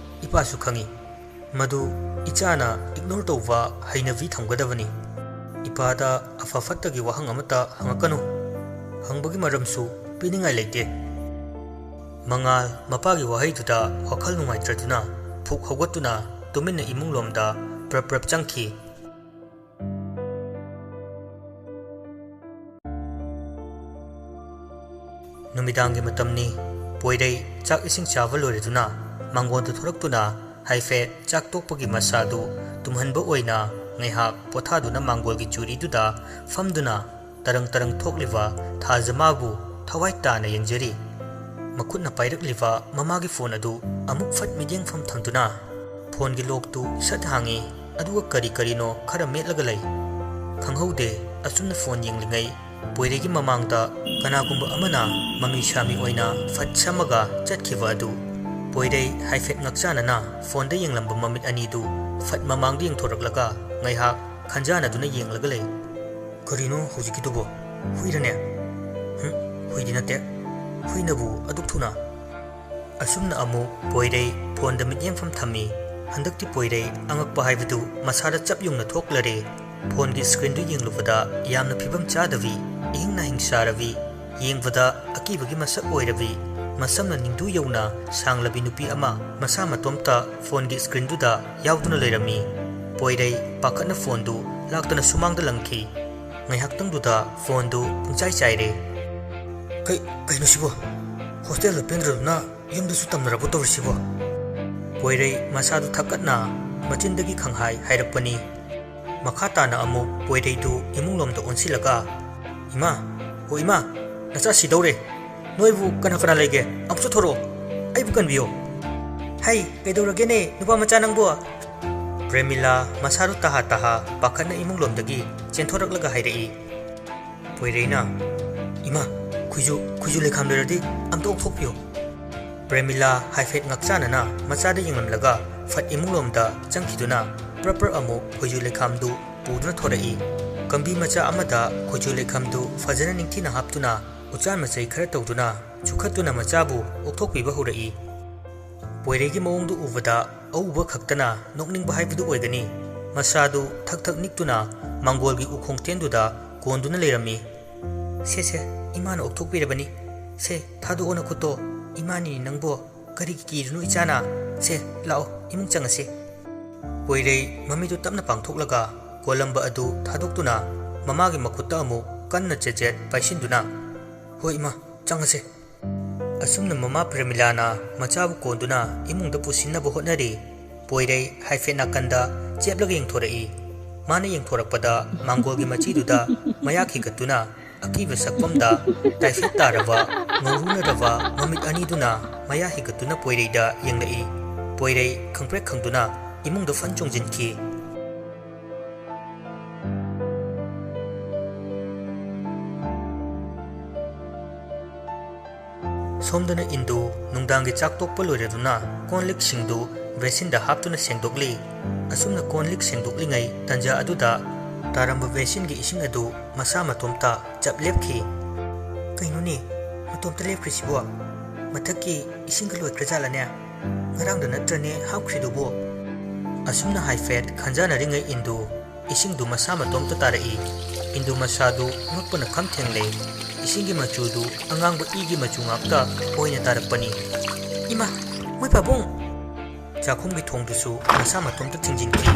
ꯏꯄꯥꯁꯨ ꯈꯪꯏ꯫ ꯃꯗꯨ ꯏꯆꯥꯅ ignore ꯇꯧꯕ ꯍꯩꯅꯕꯤ ꯊꯝꯒꯗꯕꯅꯤ꯫ ꯏꯄꯥꯗ ꯑꯐ ꯐꯠꯇꯒꯤ ꯋꯥꯍꯪ ꯑꯃꯠꯇ ꯍꯪꯉꯛꯀꯅꯨ꯫ ꯍꯪꯕꯒꯤ ꯃꯔꯝꯁꯨ ꯄꯤꯅꯤꯡꯉꯥꯏ ꯂꯩꯇꯦ꯫" ꯃꯉꯥꯜ ꯃꯄꯥꯒꯤ ꯋꯥꯍꯩꯗꯨꯗ ꯋꯥꯈꯜ ꯅꯨꯡꯉꯥꯏꯇ꯭ꯔꯗꯨꯅ ꯐꯨꯛ ꯍꯧꯒꯠꯇꯨꯅ ꯇꯨꯃꯤꯟꯅ ꯏꯃꯨꯡꯂꯣꯝꯗ ꯄ꯭ꯔꯞ ꯄ꯭ꯔꯞ ꯆꯪꯈꯤ꯫ ꯅꯨꯃꯤꯗꯥꯡꯒꯤ ꯃꯇꯝꯅꯤ꯫ ꯄꯣꯏꯔꯩ ꯆꯥꯛ ꯏꯁꯤꯡ ꯆꯥꯕ ꯂꯣꯏꯔꯗꯨꯅ ꯃꯥꯡꯒꯣꯟꯗ ꯊꯣꯔꯛꯇꯨꯅ ꯍꯥꯏꯐꯦꯠ ꯆꯥꯛ ꯇꯣꯛꯄꯒꯤ ꯃꯁꯥꯗꯨ ꯇꯨꯝꯍꯟꯕ ꯑꯣꯏꯅ ꯉꯥꯏꯍꯥꯛ ꯄꯣꯊꯥꯗꯨꯅ ꯃꯥꯡꯒꯣꯜꯒꯤ ꯆꯨꯔꯤꯗꯨꯗ ꯐꯝꯗꯨꯅ ꯇꯔꯪ ꯇꯔꯪ ꯊꯣꯛꯂꯤꯕ ꯊꯥꯖꯃꯥꯕꯨ ꯊꯋꯥꯏ ꯇꯥꯅ ꯌꯦꯡꯖꯔꯤ꯫ ꯃꯈꯨꯠꯅ ꯄꯥꯏꯔꯛꯂꯤꯕ ꯃꯃꯥꯒꯤ ꯐꯣꯟ ꯑꯗꯨ ꯑꯃꯨꯛ ꯐꯠ ꯃꯤꯠꯌꯦꯡꯐꯝ ꯊꯝꯗꯨꯅ ꯐꯣꯟꯒꯤ ꯂꯣꯛꯇꯨ ꯁꯠ ꯍꯥꯡꯉꯤ, ꯑꯗꯨꯒ ꯀꯔꯤ ꯀꯔꯤꯅꯣ ꯈꯔ ꯃꯦꯠꯂꯒ ꯂꯩ꯫ ꯈꯪꯍꯧꯗꯦ, ꯑꯁꯨꯝꯅ ꯐꯣꯟ ꯌꯦꯡꯂꯤꯉꯩ ꯄꯣꯏꯔꯩꯒꯤ ꯃꯃꯥꯡꯗ ꯀꯅꯥꯒꯨꯝꯕ ꯑꯃꯅ ꯃꯃꯤ ꯁꯥꯃꯤ ꯑꯣꯏꯅ ꯐꯠ ꯁꯝꯃꯒ ꯆꯠꯈꯤꯕ ꯑꯗꯨ ꯄꯣꯏꯔꯩ ꯍꯥꯏꯐꯦꯠ ꯉꯛꯆꯥꯅꯅ ꯐꯣꯟꯗ ꯌꯦꯡꯂꯝꯕ ꯃꯃꯤꯠ ꯑꯅꯤꯗꯨ ꯐꯠ ꯃꯃꯥꯡꯗ ꯌꯦꯡꯊꯣꯔꯛꯂꯒ ꯉꯥꯏꯍꯥꯛ ꯈꯟꯖꯥꯅꯗꯨꯅ ꯌꯦꯡꯂꯒ ꯂꯩ꯫ "ꯀꯔꯤꯅꯣ ꯍꯧꯖꯤꯛꯀꯤꯗꯨꯕꯣ? ꯍꯨꯏꯔꯅꯦ?" "ꯍꯨꯝ, ꯍꯨꯏꯗꯤ ꯅꯠꯇꯦ꯫ ꯍꯨꯏꯅꯕꯨ ꯑꯗꯨꯛ ꯊꯨꯅ?" ꯑꯁꯨꯝꯅ ꯑꯃꯨꯛ ꯄꯣꯏꯔꯩ ꯐꯣꯟꯗ ꯃꯤꯠꯌꯦꯡꯐꯝ ꯊꯝꯃꯤ꯫ ꯍꯟꯗꯛꯇꯤ ꯄꯣꯏꯔꯩ ꯑꯉꯛꯄ ꯍꯥꯏꯕꯗꯨ ꯃꯁꯥꯗ ꯆꯞ ꯌꯨꯡꯅ ꯊꯣꯛꯂꯔꯦ꯫ ꯐꯣꯟꯒꯤ ꯁ꯭ꯀ꯭ꯔꯤꯟꯗꯨ ꯌꯦꯡꯂꯨꯕꯗ ꯌꯥꯝꯅ ꯐꯤꯕꯝ ꯆꯥꯗꯕꯤ, ꯏꯍꯤꯡ ꯅꯥꯍꯤꯡ ꯆꯥꯔꯕꯤ, ꯌꯦꯡꯕꯗ ꯑꯀꯤꯕꯒꯤ ꯃꯁꯛ ꯑꯣꯏꯔꯕꯤ, ꯃꯁꯝꯅ ꯅꯤꯡꯗꯨ ꯌꯧꯅ ꯁꯥꯡꯂꯕꯤ ꯅꯨꯄꯤ ꯑꯃ ꯃꯁꯥ ꯃꯇꯣꯝꯇ ꯐꯣꯟꯒꯤ ꯁ꯭ꯀ꯭ꯔꯤꯟꯗꯨꯗ ꯌꯥꯎꯗꯨꯅ ꯂꯩꯔꯝꯃꯤ꯫ ꯄꯣꯏꯔꯩ ꯄꯥꯈꯠꯅ ꯐꯣꯟꯗꯨ ꯂꯥꯛꯇꯅ ꯁꯨꯃꯥꯡꯗ ꯂꯪꯈꯤ꯫ ꯉꯥꯏꯍꯥꯛꯇꯪꯗꯨꯗ ꯐꯣꯟꯗꯨ ꯄꯨꯡꯆꯥꯏ ꯆꯥꯏꯔꯦ꯫ "ꯀꯩ, ꯀꯩꯅꯣ ꯁꯤꯕꯣ? ꯍꯣꯁꯇꯦꯜꯗ ꯄꯦꯟꯗ꯭ꯔꯗꯨꯅ ꯌꯨꯝꯗꯁꯨ ꯇꯝꯅꯔꯕꯣ ꯇꯧꯔꯤꯁꯤꯕꯣ?" ꯄꯣꯏꯔꯩ ꯃꯁꯥꯗꯨ ꯊꯛꯀꯠꯅ ꯃꯆꯤꯟꯗꯒꯤ ꯈꯪꯍꯥꯏ ꯍꯥꯏꯔꯛꯄꯅꯤ꯫ ꯃꯈꯥ ꯇꯥꯅ ꯑꯃꯨꯛ ꯄꯣꯏꯔꯩꯗꯨ ꯏꯃꯨꯡꯂꯣꯝꯗ ꯑꯣꯟꯁꯤꯜꯂꯒ, "ꯏꯃꯥ, ꯑꯣ ꯏꯃꯥ, ꯅꯆꯥ ꯁꯤꯗꯧꯔꯦ꯫ ꯅꯣꯏꯕꯨ ꯀꯅꯥ ꯀꯅꯥ ꯂꯩꯒꯦ? ꯑꯃꯨꯛꯁꯨ ꯊꯣꯔꯛꯑꯣ꯫ ꯑꯩꯕꯨ ꯀꯟꯕꯤꯌꯣ꯫" "ꯍꯩ, ꯀꯩꯗꯧꯔꯒꯦꯅꯦ, ꯅꯨꯄꯥ ꯃꯆꯥ ꯅꯪꯕꯨ?" ꯄ꯭ꯔꯦꯃꯤꯂꯥ ꯃꯁꯥꯗꯨ ꯇꯍꯥ ꯇꯍꯥ ꯄꯥꯈꯠꯅ ꯏꯃꯨꯡꯂꯣꯝꯗꯒꯤ ꯆꯦꯟꯊꯣꯔꯛꯂꯒ ꯍꯥꯏꯔꯛꯏ꯫ ꯄꯣꯏꯔꯩꯅ, "ꯏꯃꯥ, ꯈꯨꯏꯖꯨ, ꯈꯨꯏꯖꯨ ꯂꯩꯈꯥꯝ ꯂꯩꯔꯗꯤ ꯑꯝꯇ ꯑꯣꯛꯊꯣꯛꯄꯤꯌꯨ꯫" ꯄ꯭ꯔꯦꯃꯤꯂꯥ ꯍꯥꯏꯐꯦꯠ ꯉꯛꯆꯥꯅꯅ ꯃꯆꯥꯗ ꯌꯦꯡꯂꯝꯂꯒ ꯐꯠ ꯏꯃꯨꯡꯂꯣꯝꯗ ꯆꯪꯈꯤꯗꯨꯅ ꯄ꯭ꯔꯞ ꯄ꯭ꯔꯞ ꯑꯃꯨꯛ ꯈꯨꯏꯖꯨ ꯂꯩꯈꯥꯝꯗꯨ ꯄꯨꯗꯨꯅ ꯊꯣꯔꯛꯏ꯫ ꯀꯝꯕꯤ ꯃꯆꯥ ꯑꯃꯗ ꯈꯨꯏꯖꯨ ꯂꯩꯈꯥꯝꯗꯨ ꯐꯖꯅ ꯅꯤꯡꯊꯤꯅ ꯍꯥꯞꯇꯨꯅ ꯎꯆꯥꯟ ꯃꯆꯩ ꯈꯔ ꯇꯧꯗꯨꯅ ꯆꯨꯈꯠꯇꯨꯅ ꯃꯆꯥꯕꯨ ꯑꯣꯛꯊꯣꯛꯄꯤꯕ ꯍꯧꯔꯛꯏ꯫ ꯄꯣꯏꯔꯩꯒꯤ ꯃꯑꯣꯡꯗꯨ ꯎꯕꯗ ꯑꯎꯕ ꯈꯛꯇꯅ ꯅꯣꯛꯅꯤꯡꯕ ꯍꯥꯏꯕꯗꯨ ꯑꯣꯏꯒꯅꯤ꯫ ꯃꯁꯥꯗꯨ ꯊꯛ ꯊꯛ ꯅꯤꯛꯇꯨꯅ ꯃꯥꯡꯒꯣꯜꯒꯤ ꯎꯈꯣꯡ ꯇꯦꯟꯗꯨꯗ ꯀꯣꯟꯗꯨꯅ ꯂꯩꯔꯝꯃꯤ꯫ "ꯁꯦ, ꯁꯦ, ꯏꯃꯥꯅ ꯑꯣꯛꯊꯣꯛꯄꯤꯔꯕꯅꯤ꯫ ꯁꯦ, ꯊꯥꯗꯣꯛꯑꯣ ꯅꯈꯨꯠꯇꯣ꯫ ꯏꯃꯥꯅꯤꯅꯦ ꯅꯪꯕꯣ꯫ ꯀꯔꯤꯒꯤ ꯀꯤꯔꯤꯅꯣ ꯏꯆꯥꯅ? ꯁꯦ, ꯂꯥꯛꯑꯣ, ꯏꯃꯨꯡ ꯆꯪꯉꯁꯤ꯫" ꯄꯣꯏꯔꯩ ꯃꯃꯤꯠꯇꯨ ꯇꯞꯅ ꯄꯥꯡꯊꯣꯛꯂꯒ ꯀꯣꯜꯂꯝꯕ ꯑꯗꯨ ꯊꯥꯗꯣꯛꯇꯨꯅ ꯃꯃꯥꯒꯤ ꯃꯈꯨꯠꯇ ꯑꯃꯨꯛ ꯀꯟꯅ ꯆꯦꯠ ꯆꯦꯠ ꯄꯥꯏꯁꯤꯟꯗꯨꯅ, "ꯍꯣꯏ ꯏꯃꯥ, ꯆꯪꯉꯁꯦ꯫" ꯑꯁꯨꯝꯅ ꯃꯃꯥ ꯄ꯭ꯔꯦꯃꯤꯂꯥꯅ ꯃꯆꯥꯕꯨ ꯀꯣꯟꯗꯨꯅ ꯏꯃꯨꯡꯗ ꯄꯨꯁꯤꯟꯅꯕ ꯍꯣꯠꯅꯔꯤ꯫ ꯄꯣꯏꯔꯩ ꯍꯥꯏꯐꯦꯠ ꯅꯥꯀꯟꯗ ꯆꯦꯞꯂꯒ ꯌꯦꯡꯊꯣꯔꯛꯏ꯫ ꯃꯥꯅ ꯌꯦꯡꯊꯣꯔꯛꯄꯗ ꯃꯥꯡꯒꯣꯜꯒꯤ ꯃꯆꯤꯗꯨꯗ ꯃꯌꯥ ꯈꯤꯒꯠꯇꯨꯅ ꯑꯀꯤꯕ ꯁꯛꯐꯝꯗ ꯇꯥꯏꯐꯦꯠ ꯇꯥꯔꯕ, ꯉꯧꯔꯨꯅꯔꯕ ꯃꯃꯤꯠ ꯑꯅꯤꯗꯨꯅ ꯃꯌꯥ ꯍꯤꯒꯠꯇꯨꯅ ꯄꯣꯏꯔꯩꯗ ꯌꯦꯡꯂꯛꯏ꯫ ꯄꯣꯏꯔꯩ ꯈꯪꯄ꯭ꯔꯦꯛ ꯈꯪꯗꯨꯅ ꯏꯃꯨꯡꯗ ꯐꯟ ꯆꯣꯡꯁꯤꯟꯈꯤ꯫ ꯁꯣꯝꯗꯅ ꯏꯟꯗꯨ ꯅꯨꯡꯗꯥꯡꯒꯤ ꯆꯥꯛ ꯇꯣꯛꯄ ꯂꯣꯏꯔꯗꯨꯅ ꯀꯣꯟ ꯂꯤꯛꯁꯤꯡꯗꯨ ꯕꯦꯁꯤꯟꯗ ꯍꯥꯞꯇꯨꯅ ꯁꯦꯡꯗꯣꯛꯂꯤ꯫ ꯑꯁꯨꯝꯅ ꯀꯣꯟ ꯂꯤꯛ ꯁꯦꯡꯗꯣꯛꯂꯤꯉꯩ ꯇꯟꯖꯥ ꯑꯗꯨꯗ ꯇꯥꯔꯝꯕ ꯕꯦꯁꯤꯟꯒꯤ ꯏꯁꯤꯡ ꯑꯗꯨ ꯃꯁꯥ ꯃꯇꯣꯝꯇ ꯆꯞ ꯂꯦꯞꯈꯤ꯫ "ꯀꯩꯅꯣꯅꯦ, ꯃꯇꯣꯝꯇ ꯂꯦꯞꯈ꯭ꯔꯤꯁꯤꯕꯣ? ꯃꯊꯛꯀꯤ ꯏꯁꯤꯡꯒ ꯂꯣꯏꯈ꯭ꯔꯖꯥꯠꯂꯅꯦ? ꯉꯔꯥꯡꯗ ꯅꯠꯇ꯭ꯔꯅꯦ ꯍꯥꯞꯈ꯭ꯔꯤꯗꯨꯕꯣ?" ꯑꯁꯨꯝꯅ ꯍꯥꯏꯐꯦꯠ ꯈꯟꯖꯥꯅꯔꯤꯉꯩ ꯏꯟꯗꯨ ꯏꯁꯤꯡꯗꯨ ꯃꯁꯥ ꯃꯇꯣꯝꯇ ꯇꯥꯔꯛꯏ꯫ ꯏꯟꯗꯨ ꯃꯁꯥꯗꯨ ꯉꯛꯄꯅ ꯈꯝ ꯊꯦꯡꯂꯦ꯫ ꯏꯁꯤꯡꯒꯤ ꯃꯆꯨꯗꯨ ꯑꯉꯥꯡꯕ ꯏꯒꯤ ꯃꯆꯨ ꯉꯥꯛꯇ ꯑꯣꯏꯅ ꯇꯥꯔꯛꯄꯅꯤ꯫ "ꯏꯃꯥ, ꯃꯣꯏ ꯄꯥꯕꯨꯡ!" ꯆꯥꯛꯈꯨꯝꯒꯤ ꯊꯣꯡꯗꯨꯁꯨ ꯃꯁꯥ ꯃꯇꯣꯝꯇ ꯊꯤꯡꯖꯤꯟꯈꯤ꯫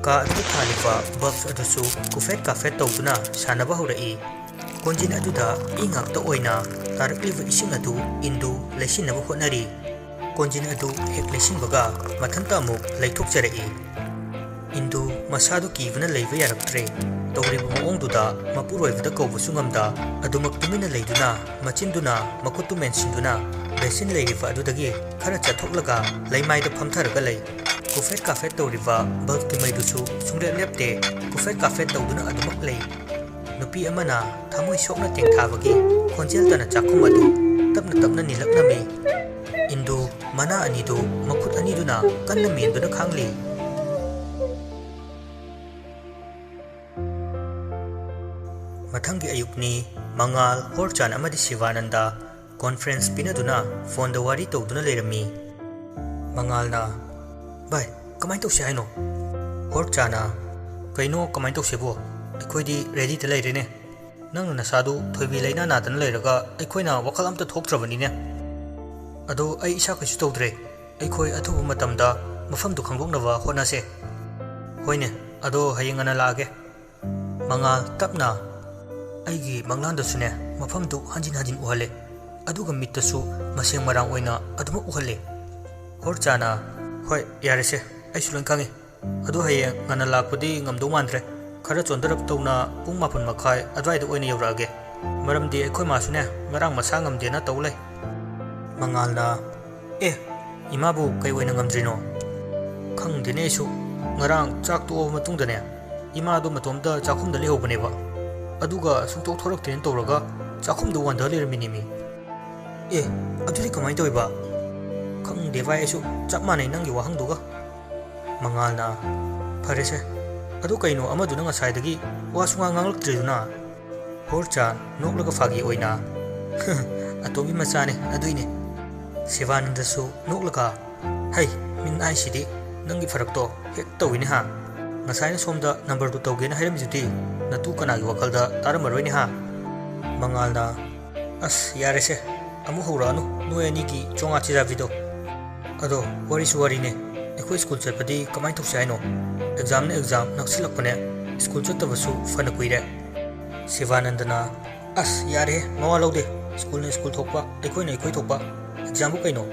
ꯀꯥ ꯑꯗꯨꯗ ꯊꯥꯜꯂꯤꯕ ꯕꯜꯕ ꯑꯗꯨꯁꯨ ꯀꯨꯐꯦꯠ ꯀꯥꯐꯦꯠ ꯇꯧꯗꯨꯅ ꯁꯥꯟꯅꯕ ꯍꯧꯔꯛꯏ꯫ ꯀꯣꯟꯖꯤꯟ ꯑꯗꯨꯗ ꯏ ꯉꯥꯛꯇ ꯑꯣꯏꯅ ꯇꯥꯔꯛꯂꯤꯕ ꯏꯁꯤꯡ ꯑꯗꯨ ꯏꯟꯗꯨ ꯂꯩꯁꯤꯟꯅꯕ ꯍꯣꯠꯅꯔꯤ꯫ ꯀꯣꯟꯖꯤꯟ ꯑꯗꯨ ꯍꯦꯛ ꯂꯩꯁꯤꯟꯕꯒ ꯃꯊꯟꯇ ꯑꯃꯨꯛ ꯂꯩꯊꯣꯛꯆꯔꯛꯏ꯫ ꯏꯟꯗꯨ ꯃꯁꯥꯗꯨ ꯀꯤꯕꯅ ꯂꯩꯕ ꯌꯥꯔꯛꯇ꯭ꯔꯦ꯫ ꯇꯧꯔꯤꯕ ꯃꯑꯣꯡꯗꯨꯗ ꯃꯄꯨꯔꯣꯏꯕꯗ ꯀꯧꯕꯁꯨ ꯉꯝꯗ, ꯑꯗꯨꯃꯛ ꯇꯨꯃꯤꯟꯅ ꯂꯩꯗꯨꯅ, ꯃꯆꯤꯟꯗꯨꯅ ꯃꯈꯨꯠꯇꯨ ꯃꯦꯟꯁꯤꯟꯗꯨꯅ, ꯕꯦꯁꯤꯟ ꯂꯩꯔꯤꯕ ꯑꯗꯨꯗꯒꯤ ꯈꯔ ꯆꯠꯊꯣꯛꯂꯒ ꯂꯩꯃꯥꯏꯗ ꯐꯝꯊꯔꯒ ꯂꯩ꯫ ꯀꯨꯐꯦꯠ ꯀꯥꯐꯦꯠ ꯇꯧꯔꯤꯕ ꯕꯜꯕꯀꯤ ꯃꯩꯗꯨꯁꯨ ꯁꯨꯡꯂꯦꯞ ꯂꯦꯞꯇꯦ, ꯀꯨꯐꯦꯠ ꯀꯥꯐꯦꯠ ꯇꯧꯗꯨꯅ ꯑꯗꯨꯃꯛ ꯂꯩ꯫ ꯅꯨꯄꯤ ꯑꯃꯅ ꯊꯃꯣꯏ ꯁꯣꯛꯅ ꯇꯦꯡꯊꯥꯕꯒꯤ ꯈꯣꯟꯖꯦꯜ ꯇꯅ ꯆꯥꯛꯈꯨꯝ ꯑꯗꯨ ꯇꯞꯅ ꯇꯞꯅ ꯅꯤꯜꯂꯛꯂꯝꯃꯤ꯫ ꯏꯟꯗꯨ ꯃꯅꯥ ꯑꯅꯤꯗꯨ ꯃꯈꯨꯠ ꯑꯅꯤꯗꯨꯅ ꯀꯟꯅ ꯃꯦꯟꯗꯨꯅ ꯈꯥꯡꯂꯤ꯫ ꯃꯊꯪꯒꯤ ꯑꯌꯨꯛꯅꯤ꯫ ꯃꯉꯥꯜ, ꯍꯣꯔꯆꯥꯟ ꯑꯃꯗꯤ ꯁꯤꯕꯥꯅꯟꯗ ꯀꯣꯟꯐ꯭ꯔꯦꯟꯁ ꯄꯤꯅꯗꯨꯅ ꯐꯣꯟꯗ ꯋꯥꯔꯤ ꯇꯧꯗꯨꯅ ꯂꯩꯔꯝꯃꯤ꯫ ꯃꯉꯥꯜꯅ, "ꯚꯥꯏ, ꯀꯃꯥꯏꯅ ꯇꯧꯁꯤ ꯍꯥꯏꯅꯣ?" ꯍꯣꯔꯆꯥꯅ, "ꯀꯩꯅꯣ ꯀꯃꯥꯏꯅ ꯇꯧꯁꯤꯕꯣ? ꯑꯩꯈꯣꯏꯗꯤ ꯔꯦꯗꯤꯗ ꯂꯩꯔꯦꯅꯦ꯫ ꯅꯪꯅ ꯅꯁꯥꯗꯨ ꯊꯣꯏꯕꯤ ꯂꯩꯅꯥ ꯅꯥꯗꯅ ꯂꯩꯔꯒ ꯑꯩꯈꯣꯏꯅ ꯋꯥꯈꯜ ꯑꯝꯇ ꯊꯣꯛꯇ꯭ꯔꯕꯅꯤꯅꯦ꯫ ꯑꯗꯣ ꯑꯩ ꯏꯁꯥ ꯀꯩꯁꯨ ꯇꯧꯗ꯭ꯔꯦ꯫ ꯑꯩꯈꯣꯏ ꯑꯊꯨꯕ ꯃꯇꯝꯗ ꯃꯐꯝꯗꯨ ꯈꯪꯗꯣꯛꯅꯕ ꯍꯣꯠꯅꯁꯦ꯫" "ꯍꯣꯏꯅꯦ, ꯑꯗꯣ ꯍꯌꯦꯡ ꯉꯟꯅ ꯂꯥꯛꯑꯒꯦ꯫" ꯃꯉꯥꯜ ꯇꯞꯅ ꯑꯩꯒꯤ ꯃꯪꯂꯥꯟꯗꯁꯨꯅꯦ ꯃꯐꯝꯗꯨ ꯍꯟꯖꯤꯟ ꯍꯟꯖꯤꯟ ꯎꯍꯜꯂꯦ, ꯑꯗꯨꯒ ꯃꯤꯠꯇꯁꯨ ꯃꯁꯦꯡ ꯃꯔꯥꯡ ꯑꯣꯏꯅ ꯑꯗꯨꯃꯛ ꯎꯍꯜꯂꯦ꯫ ꯍꯣꯔꯆꯥꯅ, "ꯍꯣꯏ, ꯌꯥꯔꯦꯁꯦ, ꯑꯩꯁꯨ ꯂꯣꯏ ꯈꯪꯉꯤ꯫ ꯑꯗꯨ ꯍꯌꯦꯡ ꯉꯟꯅ ꯂꯥꯛꯄꯗꯤ ꯉꯝꯗꯧ ꯃꯥꯟꯗ꯭ꯔꯦ꯫ ꯈꯔ ꯆꯣꯟꯊꯔꯞ ꯇꯧꯅ ꯄꯨꯡ ꯃꯥꯄꯟ ꯃꯈꯥꯏ ꯑꯗꯨꯋꯥꯏꯗ ꯑꯣꯏꯅ ꯌꯧꯔꯛꯑꯒꯦ꯫ ꯃꯔꯝꯗꯤ ꯑꯩꯈꯣꯏ ꯃꯥꯁꯨꯅꯦ ꯉꯔꯥꯡ ꯃꯁꯥ ꯉꯝꯗꯦꯅ ꯇꯧ ꯂꯩ꯫" ꯃꯉꯥꯜꯅ, "ꯑꯦ, ꯏꯃꯥꯕꯨ ꯀꯩ ꯑꯣꯏꯅ ꯉꯝꯗ꯭ꯔꯤꯅꯣ?" "ꯈꯪꯗꯦꯅꯦ ꯑꯩꯁꯨ꯫ ꯉꯔꯥꯡ ꯆꯥꯛ ꯇꯣꯛꯑꯕ ꯃꯇꯨꯡꯗꯅꯦ, ꯏꯃꯥꯗꯣ ꯃꯇꯣꯝꯇ ꯆꯥꯛꯈꯨꯝꯗ ꯂꯩꯍꯧꯕꯅꯦꯕ꯫ ꯑꯗꯨꯒ ꯁꯨꯡꯊꯣꯛ ꯊꯣꯔꯛꯇ꯭ꯔꯦꯅ ꯇꯧꯔꯒ ꯆꯥꯛꯈꯨꯝꯗ ꯋꯥꯟꯊ ꯂꯩꯔꯝꯃꯤꯅꯦꯃꯤ꯫" "ꯑꯦ, ꯑꯗꯨꯗꯤ ꯀꯃꯥꯏꯅ ꯇꯧꯔꯤꯕ?" "ꯈꯪꯗꯦ ꯚꯥꯏ, ꯑꯩꯁꯨ ꯆꯞ ꯃꯥꯟꯅꯩ ꯅꯪꯒꯤ ꯋꯥꯍꯪꯗꯨꯒ꯫" ꯃꯉꯥꯜꯅ, "ꯐꯔꯦꯁꯦ, ꯑꯗꯨ ꯀꯩꯅꯣ ꯑꯃꯗꯨꯅ ꯉꯁꯥꯏꯗꯒꯤ ꯋꯥ ꯁꯨꯡꯉꯥꯡ ꯉꯥꯡꯂꯛꯇ꯭ꯔꯤꯗꯨꯅ?" ꯍꯣꯔꯆꯥꯟ ꯅꯣꯛꯂꯒ ꯐꯥꯒꯤ ꯑꯣꯏꯅ, "ꯑꯇꯣꯝꯕꯤ ꯃꯆꯥꯅꯦ, ꯑꯗꯨꯏꯅꯦ꯫" ꯁꯤꯕꯥꯅꯟꯗꯁꯨ ꯅꯣꯛꯂꯒ, "ꯍꯩ, ꯃꯤꯠ ꯅꯥꯏꯁꯤꯗꯤ ꯅꯪꯒꯤ ꯐꯔꯛꯇꯣ ꯍꯦꯛ ꯇꯧꯏꯅꯦ ꯍꯥ? ꯉꯁꯥꯏꯅ ꯁꯣꯝꯗ ꯅꯝꯕꯔꯗꯨ ꯇꯧꯒꯦꯅ ꯍꯥꯏꯔꯝꯃꯤꯗꯨꯗꯤ ꯅꯇꯨ ꯀꯅꯥꯒꯤ ꯋꯥꯈꯜꯗ ꯇꯥꯔꯝꯃꯔꯣꯏꯅꯦ ꯍꯥ?" ꯃꯉꯥꯜꯅ, "ꯑꯁ, ꯌꯥꯔꯦꯁꯦ, ꯑꯃꯨꯛ ꯍꯧꯔꯛꯑꯅꯨ ꯅꯣꯏ ꯑꯅꯤꯒꯤ ꯆꯣꯉꯥ ꯆꯤꯖꯥꯕꯤꯗꯣ꯫ ꯑꯗꯣ ꯋꯥꯔꯤꯁꯨ ꯋꯥꯔꯤꯅꯦ, ꯑꯩꯈꯣꯏ ꯁ꯭ꯀꯨꯜ ꯆꯠꯄꯗꯤ ꯀꯃꯥꯏꯅ ꯇꯧꯁꯤ ꯍꯥꯏꯅꯣ? ꯑꯦꯛꯖꯥꯝꯅ ꯑꯦꯛꯖꯥꯝ ꯅꯛꯁꯤꯜꯂꯛꯄꯅꯦ, ꯁ꯭ꯀꯨꯜ ꯆꯠꯇꯕꯁꯨ ꯐꯅ ꯀꯨꯏꯔꯦ꯫" ꯁꯤꯕꯥꯅꯟꯗꯅ, "ꯑꯁ, ꯌꯥꯔꯦꯍꯦ, ꯃꯋꯥ ꯂꯧꯗꯦ꯫ ꯁ꯭ꯀꯨꯜꯅ ꯁ꯭ꯀꯨꯜ ꯊꯣꯛꯄ, ꯑꯩꯈꯣꯏꯅ ꯑꯩꯈꯣꯏ ꯊꯣꯛꯄ꯫ ꯑꯦꯛꯖꯥꯝꯕꯨ ꯀꯩꯅꯣ?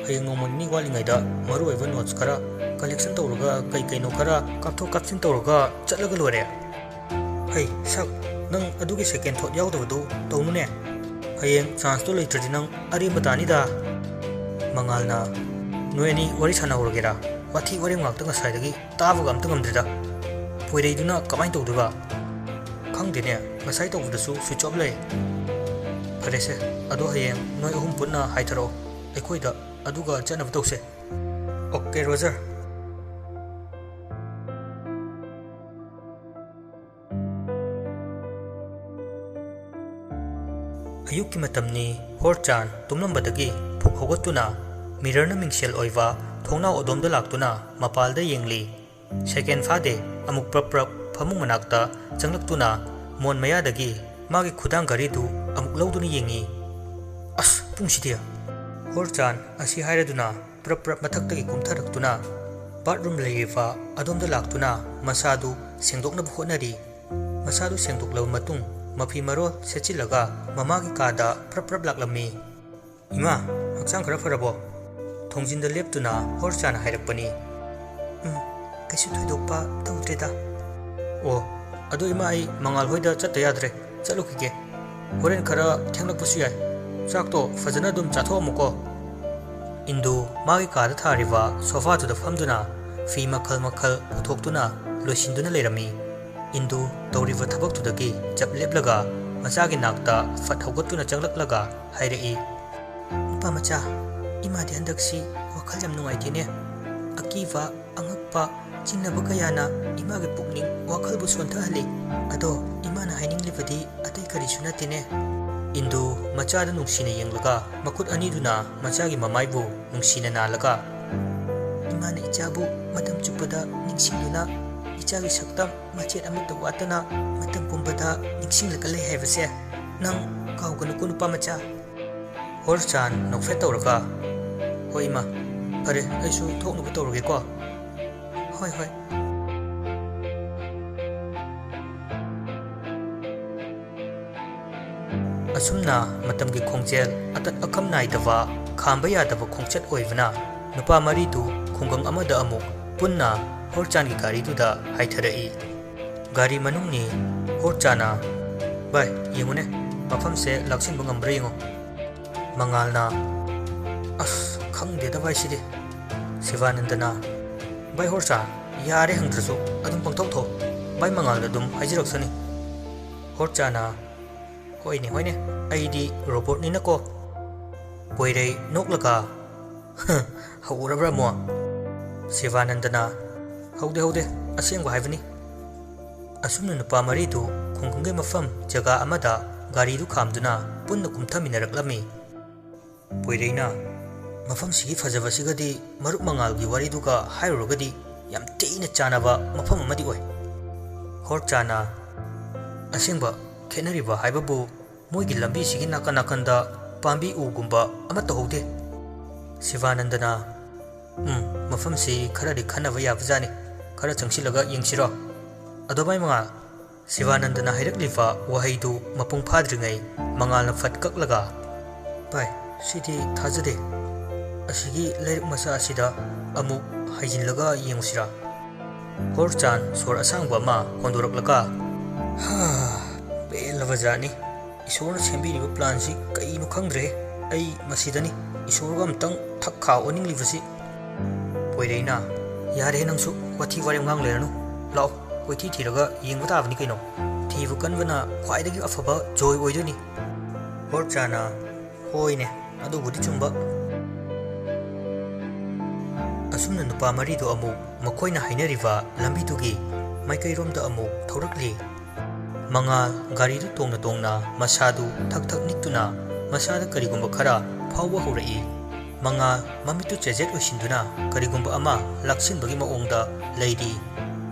ꯍꯌꯦꯡ ꯅꯣꯡꯃ ꯅꯤꯅꯤ ꯋꯥꯠꯂꯤꯉꯩꯗ ꯃꯔꯨ ꯑꯣꯏꯕ ꯅꯣꯠꯁ ꯈꯔ ꯀꯂꯦꯛꯁꯟ ꯇꯧꯔꯒ, ꯀꯩ ꯀꯩꯅꯣ ꯈꯔ ꯀꯥꯞꯊꯣꯛ ꯀꯥꯞꯁꯤꯟ ꯇꯧꯔꯒ ꯆꯠꯂꯒ ꯂꯣꯏꯔꯦ꯫" "ꯍꯩ, ꯁꯛ, ꯅꯪ ꯑꯗꯨꯒꯤ ꯁꯦꯀꯦꯟ ꯊꯣꯠ ꯌꯥꯎꯗꯕꯗꯨ ꯇꯧꯅꯨꯅꯦ꯫ ꯍꯌꯦꯡ ꯆꯥꯟꯁꯇꯣ ꯂꯩꯇ꯭ꯔꯗꯤ ꯅꯪ ꯑꯔꯦꯝꯕ ꯇꯥꯅꯤꯗ꯫" ꯃꯉꯥꯜꯅ, "ꯅꯣꯏ ꯑꯅꯤ ꯋꯥꯔꯤ ꯁꯥꯟꯅꯍꯧꯔꯒꯦꯔꯥ? ꯋꯥꯊꯤ ꯋꯥꯔꯦꯝ ꯉꯥꯛꯇ ꯉꯁꯥꯏꯗꯒꯤ ꯇꯥꯕꯒ ꯑꯝꯇ ꯉꯝꯗ꯭ꯔꯦꯗ꯫ ꯄꯣꯏꯔꯩꯗꯨꯅ ꯀꯃꯥꯏꯅ ꯇꯧꯗꯣꯏꯕ?" "ꯈꯪꯗꯦꯅꯦ, ꯉꯁꯥꯏ ꯇꯧꯕꯗꯁꯨ ꯁ꯭ꯋꯤꯆ ꯑꯣꯐ ꯂꯩ꯫" "ꯐꯔꯦꯁꯦ, ꯑꯗꯣ ꯍꯌꯦꯡ ꯅꯣꯏ ꯑꯍꯨꯝ ꯄꯨꯟꯅ ꯍꯥꯏꯊꯔꯛꯑꯣ, ꯑꯩꯈꯣꯏꯗ ꯑꯗꯨꯒ ꯆꯠꯅꯕ ꯇꯧꯁꯦ꯫" "Okay, Roger." ꯑꯌꯨꯛꯀꯤ ꯃꯇꯝꯅꯤ꯫ ꯍꯣꯔꯆꯥꯟ ꯇꯨꯝꯂꯝꯕꯗꯒꯤ ꯐꯨꯛ ꯍꯧꯒꯠꯇꯨꯅ ꯃꯤꯔꯔꯅ ꯃꯤꯡꯁꯦꯜ ꯑꯣꯏꯕ ꯊꯣꯡꯅꯥꯎ ꯑꯗꯣꯝꯗ ꯂꯥꯛꯇꯨꯅ ꯃꯄꯥꯜꯗ ꯌꯦꯡꯂꯤ꯫ ꯁꯦꯀꯦꯟ ꯐꯥꯗꯦ, ꯑꯃꯨꯛ ꯄ꯭ꯔꯞ ꯄ꯭ꯔꯞ ꯐꯃꯨꯡ ꯃꯅꯥꯛꯇ ꯆꯪꯂꯛꯇꯨꯅ ꯃꯣꯟ ꯃꯌꯥꯗꯒꯤ ꯃꯥꯒꯤ ꯈꯨꯗꯥꯡ ꯘꯔꯤꯗꯨ ꯑꯃꯨꯛ ꯂꯧꯗꯨꯅ ꯌꯦꯡꯉꯤ꯫ "ꯑꯁ, ꯄꯨꯡꯁꯤꯗꯤ!" ꯍꯣꯔꯆꯥꯟ ꯑꯁꯤ ꯍꯥꯏꯔꯗꯨꯅ ꯄ꯭ꯔꯞ ꯄ꯭ꯔꯞ ꯃꯊꯛꯇꯒꯤ ꯀꯨꯝꯊꯔꯛꯇꯨꯅ ꯕꯥꯠꯔꯨꯝ ꯂꯩꯔꯤꯕ ꯑꯗꯣꯝꯗ ꯂꯥꯛꯇꯨꯅ ꯃꯁꯥꯗꯨ ꯁꯦꯡꯗꯣꯛꯅꯕ ꯍꯣꯠꯅꯔꯤ꯫ ꯃꯁꯥꯗꯨ ꯁꯦꯡꯗꯣꯛꯂꯕ ꯃꯇꯨꯡ ꯃꯐꯤ ꯃꯔꯣꯜ ꯁꯦꯠꯆꯤꯜꯂꯒ ꯃꯃꯥꯒꯤ ꯀꯥꯗ ꯄ꯭ꯔꯞ ꯄ꯭ꯔꯞ ꯂꯥꯛꯂꯝꯃꯤ꯫ "ꯏꯃꯥ, ꯍꯛꯆꯥꯡ ꯈꯔ ꯐꯔꯕꯣ?" ꯊꯣꯡꯖꯤꯟꯗ ꯂꯦꯞꯇꯨꯅ ꯍꯣꯔꯆꯥꯅ ꯍꯥꯏꯔꯛꯄꯅꯤ꯫ "ꯎꯝ, ꯀꯩꯁꯨ ꯊꯣꯏꯗꯣꯛꯄ ꯇꯧꯗ꯭ꯔꯦꯗ꯫" "ꯑꯣ, ꯑꯗꯣ ꯏꯃꯥ, ꯑꯩ ꯃꯉꯥꯜ ꯍꯣꯏꯗ ꯆꯠꯇ ꯌꯥꯗ꯭ꯔꯦ, ꯆꯠꯂꯨꯈꯤꯒꯦ꯫ ꯍꯣꯔꯦꯟ ꯈꯔ ꯊꯦꯡꯂꯛꯄꯁꯨ ꯌꯥꯏ꯫ ꯆꯥꯛꯇꯣ ꯐꯖꯅ ꯑꯗꯨꯝ ꯆꯥꯊꯣꯛꯑꯝꯃꯨꯀꯣ꯫" ꯏꯟꯗꯨ ꯃꯥꯒꯤ ꯀꯥꯗ ꯊꯥꯔꯤꯕ ꯁꯣꯐꯥꯗꯨꯗ ꯐꯝꯗꯨꯅ ꯐꯤ ꯃꯈꯜ ꯃꯈꯜ ꯄꯨꯊꯣꯛꯇꯨꯅ ꯂꯣꯏꯁꯤꯟꯗꯨꯅ ꯂꯩꯔꯝꯃꯤ꯫ ꯏꯟꯗꯨ ꯇꯧꯔꯤꯕ ꯊꯕꯛꯇꯨꯗꯒꯤ ꯆꯞ ꯂꯦꯞꯂꯒ ꯃꯆꯥꯒꯤ ꯅꯥꯛꯇ ꯐꯠ ꯍꯧꯒꯠꯇꯨꯅ ꯆꯪꯂꯛꯂꯒ ꯍꯥꯏꯔꯛꯏ, ꯅꯨꯄꯥ ꯃꯆꯥ, ꯏꯃꯥꯗꯤ ꯍꯟꯗꯛꯁꯤ ꯋꯥꯈꯜ ꯌꯥꯝ ꯅꯨꯡꯉꯥꯏꯇꯦꯅꯦ꯫ ꯑꯀꯤꯕ, ꯑꯉꯛꯄ, ꯆꯤꯡꯅꯕ ꯀꯌꯥꯅ ꯏꯃꯥꯒꯤ ꯄꯨꯛꯅꯤꯡ ꯋꯥꯈꯜꯕꯨ ꯁꯣꯟꯊꯍꯜꯂꯤ꯫ ꯑꯗꯣ ꯏꯃꯥꯅ ꯍꯥꯏꯅꯤꯡꯂꯤꯕꯗꯤ ꯑꯇꯩ ꯀꯔꯤꯁꯨ ꯅꯠꯇꯦꯅꯦ꯫ ꯏꯟꯗꯨ ꯃꯆꯥꯗ ꯅꯨꯡꯁꯤꯅ ꯌꯦꯡꯂꯒ, ꯃꯈꯨꯠ ꯑꯅꯤꯗꯨꯅ ꯃꯆꯥꯒꯤ ꯃꯃꯥꯏꯕꯨ ꯅꯨꯡꯁꯤꯅ ꯅꯥꯜꯂꯒ, "ꯏꯃꯥꯅ ꯏꯆꯥꯕꯨ ꯃꯇꯝ ꯆꯨꯞꯄꯗ ꯅꯤꯡꯁꯤꯡꯗꯨꯅ, ꯏꯆꯥꯒꯤ ꯁꯛꯇꯝ ꯃꯆꯦꯠ ꯑꯃꯠꯇ ꯋꯥꯠꯇꯅ ꯃꯇꯝ ꯄꯨꯝꯕꯗ ꯅꯤꯡꯁꯤꯡꯂꯒ ꯂꯩ ꯍꯥꯏꯕꯁꯦ ꯅꯪ ꯀꯥꯎꯒꯅꯨꯀꯣ, ꯅꯨꯄꯥ ꯃꯆꯥ꯫" ꯍꯣꯔꯆꯥꯟ ꯅꯣꯛꯐꯦꯠ ꯇꯧꯔꯒ, "ꯍꯣꯏ ꯏꯃꯥ, ꯐꯔꯦ, ꯑꯩꯁꯨ ꯊꯣꯛꯅꯕ ꯇꯧꯔꯒꯦꯀꯣ꯫" "ꯍꯣꯏ, ꯍꯣꯏ꯫" ꯑꯁꯨꯝꯅ ꯃꯇꯝꯒꯤ ꯈꯣꯡꯖꯦꯜ ꯑꯇꯠ ꯑꯈꯝ ꯅꯥꯏꯗꯕ, ꯈꯥꯝꯕ ꯌꯥꯗꯕ ꯈꯣꯡꯆꯠ ꯑꯣꯏꯕꯅ, ꯅꯨꯄꯥ ꯃꯔꯤꯗꯨ ꯈꯨꯡꯒꯪ ꯑꯃꯗ ꯑꯃꯨꯛ ꯄꯨꯟꯅ ꯍꯣꯔꯆꯥꯟꯒꯤ ꯒꯥꯔꯤꯗꯨꯗ ꯍꯥꯏꯊꯔꯛꯏ꯫ ꯒꯥꯔꯤ ꯃꯅꯨꯡꯅꯤ꯫ ꯍꯣꯔꯆꯥꯅ, "ꯚꯥꯏ, ꯌꯦꯡꯉꯨꯅꯦ, ꯃꯐꯝꯁꯦ ꯂꯥꯛꯁꯤꯟꯕ ꯉꯝꯕ꯭ꯔꯥ ꯌꯦꯡꯉꯣ꯫" ꯃꯉꯥꯜꯅ, "ꯑꯁ, ꯈꯪꯗꯦꯗ ꯚꯥꯏ ꯁꯤꯗꯤ꯫" ꯁꯤꯕꯥꯅꯟꯗꯅ, "ꯚꯥꯏ ꯍꯣꯔꯆꯥ, ꯌꯥꯔꯦ ꯍꯪꯗ꯭ꯔꯁꯨ ꯑꯗꯨꯝ ꯄꯪꯊꯧ ꯊꯧ꯫ ꯚꯥꯏ ꯃꯉꯥꯜꯅ ꯑꯗꯨꯝ ꯍꯥꯏꯖꯔꯛꯁꯅꯤ꯫" ꯍꯣꯔꯆꯥꯅ, "ꯍꯣꯏꯅꯦ, ꯍꯣꯏꯅꯦ, ꯑꯩꯗꯤ ꯔꯣꯕꯣꯠꯅꯤꯅꯀꯣ꯫" ꯄꯣꯏꯔꯩ ꯅꯣꯛꯂꯒ, "ꯍꯧꯔꯕ꯭ꯔꯥ ꯑꯃꯨꯛ?" ꯁꯤꯕꯥꯅꯟꯗꯅ, "ꯍꯧꯗꯦ, ꯍꯧꯗꯦ, ꯑꯁꯦꯡꯕ ꯍꯥꯏꯕꯅꯤ꯫" ꯑꯁꯨꯝꯅ ꯅꯨꯄꯥ ꯃꯔꯤꯗꯨ ꯈꯨꯡꯒꯪꯒꯤ ꯃꯐꯝ ꯖꯒꯥ ꯑꯃꯗ ꯒꯥꯔꯤꯗꯨ ꯈꯥꯝꯗꯨꯅ ꯄꯨꯟꯅ ꯀꯨꯝꯊꯃꯤꯟꯅꯔꯛꯂꯝꯃꯤ꯫ ꯄꯣꯏꯔꯩꯅ, "ꯃꯐꯝꯁꯤꯒꯤ ꯐꯖꯕꯁꯤꯒꯗꯤ ꯃꯔꯨꯞ ꯃꯉꯥꯜꯒꯤ ꯋꯥꯔꯤꯗꯨꯒ ꯍꯥꯏꯔꯨꯔꯒꯗꯤ ꯌꯥꯝ ꯊꯤꯅ ꯆꯥꯟꯅꯕ ꯃꯐꯝ ꯑꯃꯗꯤ ꯑꯣꯏ꯫" ꯍꯣꯔꯆꯥꯅ, "ꯑꯁꯦꯡꯕ, ꯈꯦꯠꯅꯔꯤꯕ ꯍꯥꯏꯕꯕꯨ ꯃꯣꯏꯒꯤ ꯂꯝꯕꯤꯁꯤꯒꯤ ꯅꯥꯀꯟ ꯅꯥꯀꯟꯗ ꯄꯥꯝꯕꯤ ꯎꯒꯨꯝꯕ ꯑꯃꯠꯇ ꯍꯧꯗꯦ꯫" ꯁꯤꯕꯥꯅꯟꯗꯅ, "ꯎꯝ, ꯃꯐꯝꯁꯤ ꯈꯔꯗꯤ ꯈꯟꯅꯕ ꯌꯥꯕꯖꯥꯠꯅꯤ꯫ ꯈꯔ ꯆꯪꯁꯤꯜꯂꯒ ꯌꯦꯡꯁꯤꯔꯣ?" "ꯑꯗꯣ ꯚꯥꯏ ꯃꯉꯥꯜ," ꯁꯤꯕꯥꯅꯟꯗꯅ ꯍꯥꯏꯔꯛꯂꯤꯕ ꯋꯥꯍꯩꯗꯨ ꯃꯄꯨꯡ ꯐꯥꯗ꯭ꯔꯤꯉꯩ ꯃꯉꯥꯜꯅ ꯐꯠ ꯀꯛꯂꯒ, "ꯚꯥꯏ, ꯁꯤꯗꯤ ꯊꯥꯖꯗꯦ꯫ ꯑꯁꯤꯒꯤ ꯂꯩꯔꯛ ꯃꯆꯥ ꯑꯁꯤꯗ ꯑꯃꯨꯛ ꯍꯥꯏꯖꯤꯜꯂꯒ ꯌꯦꯡꯉꯨꯁꯤꯔꯥ?" ꯍꯣꯔꯆꯥꯟ ꯁꯣꯔ ꯑꯁꯥꯡꯕ ꯑꯃ ꯍꯣꯟꯗꯣꯔꯛꯂꯒ, "ꯍꯥ, ꯄꯦꯜꯂꯕ ꯖꯥꯠꯅꯤ꯫ ꯏꯁꯣꯔꯅ ꯁꯦꯝꯕꯤꯔꯤꯕ ꯄ꯭ꯂꯥꯟꯁꯤ ꯀꯩꯅꯣ ꯈꯪꯗ꯭ꯔꯦ꯫ ꯑꯩ ꯃꯁꯤꯗꯅꯤ ꯏꯁꯣꯔꯒ ꯑꯝꯇꯪ ꯊꯛ ꯈꯥ ꯑꯣꯟꯅꯤꯡꯂꯤꯕꯁꯤ꯫" ꯄꯣꯏꯔꯩꯅ, "ꯌꯥꯔꯦ, ꯅꯪꯁꯨ ꯋꯥꯊꯤ ꯋꯥꯔꯦꯝ ꯉꯥꯡ ꯂꯩꯔꯅꯨ꯫ ꯂꯥꯛꯑꯣ, ꯀꯣꯏꯊꯤ ꯊꯤꯔꯒ ꯌꯦꯡꯕ ꯇꯥꯕꯅꯤ ꯀꯩꯅꯣ꯫ ꯊꯤꯕ ꯀꯟꯕꯅ ꯈ꯭ꯋꯥꯏꯗꯒꯤ ꯑꯐꯕ ꯖꯣꯏ ꯑꯣꯏꯗꯣꯏꯅꯤ꯫" ꯍꯣꯔꯆꯥꯅ, "ꯍꯣꯏꯅꯦ, ꯑꯗꯨꯕꯨꯗꯤ ꯆꯨꯝꯕ꯫ ꯑꯁꯨꯝꯅ ꯅꯨꯄꯥ ꯃꯔꯤꯗꯨ ꯑꯃꯨꯛ ꯃꯈꯣꯏꯅ ꯍꯥꯏꯅꯔꯤꯕ ꯂꯝꯕꯤꯗꯨꯒꯤ ꯃꯥꯏꯀꯩꯔꯣꯝꯗ ꯑꯃꯨꯛ ꯊꯧꯔꯛꯂꯤ꯫ ꯃꯉꯥꯜ ꯒꯥꯔꯤꯗꯨ ꯇꯣꯡꯅ ꯇꯣꯡꯅ ꯃꯁꯥꯗꯨ ꯊꯛ ꯊꯛ ꯅꯤꯛꯇꯨꯅ ꯃꯁꯥꯗ ꯀꯔꯤꯒꯨꯝꯕ ꯈꯔ ꯐꯥꯎꯕ ꯍꯧꯔꯛꯏ꯫ ꯃꯉꯥꯜ ꯃꯃꯤꯠꯇꯨ ꯆꯦꯖꯦꯠ ꯑꯣꯏꯁꯤꯟꯗꯨꯅ ꯀꯔꯤꯒꯨꯝꯕ ꯑꯃ ꯂꯥꯛꯁꯤꯟꯕꯒꯤ ꯃꯑꯣꯡꯗ ꯂꯩꯔꯤ꯫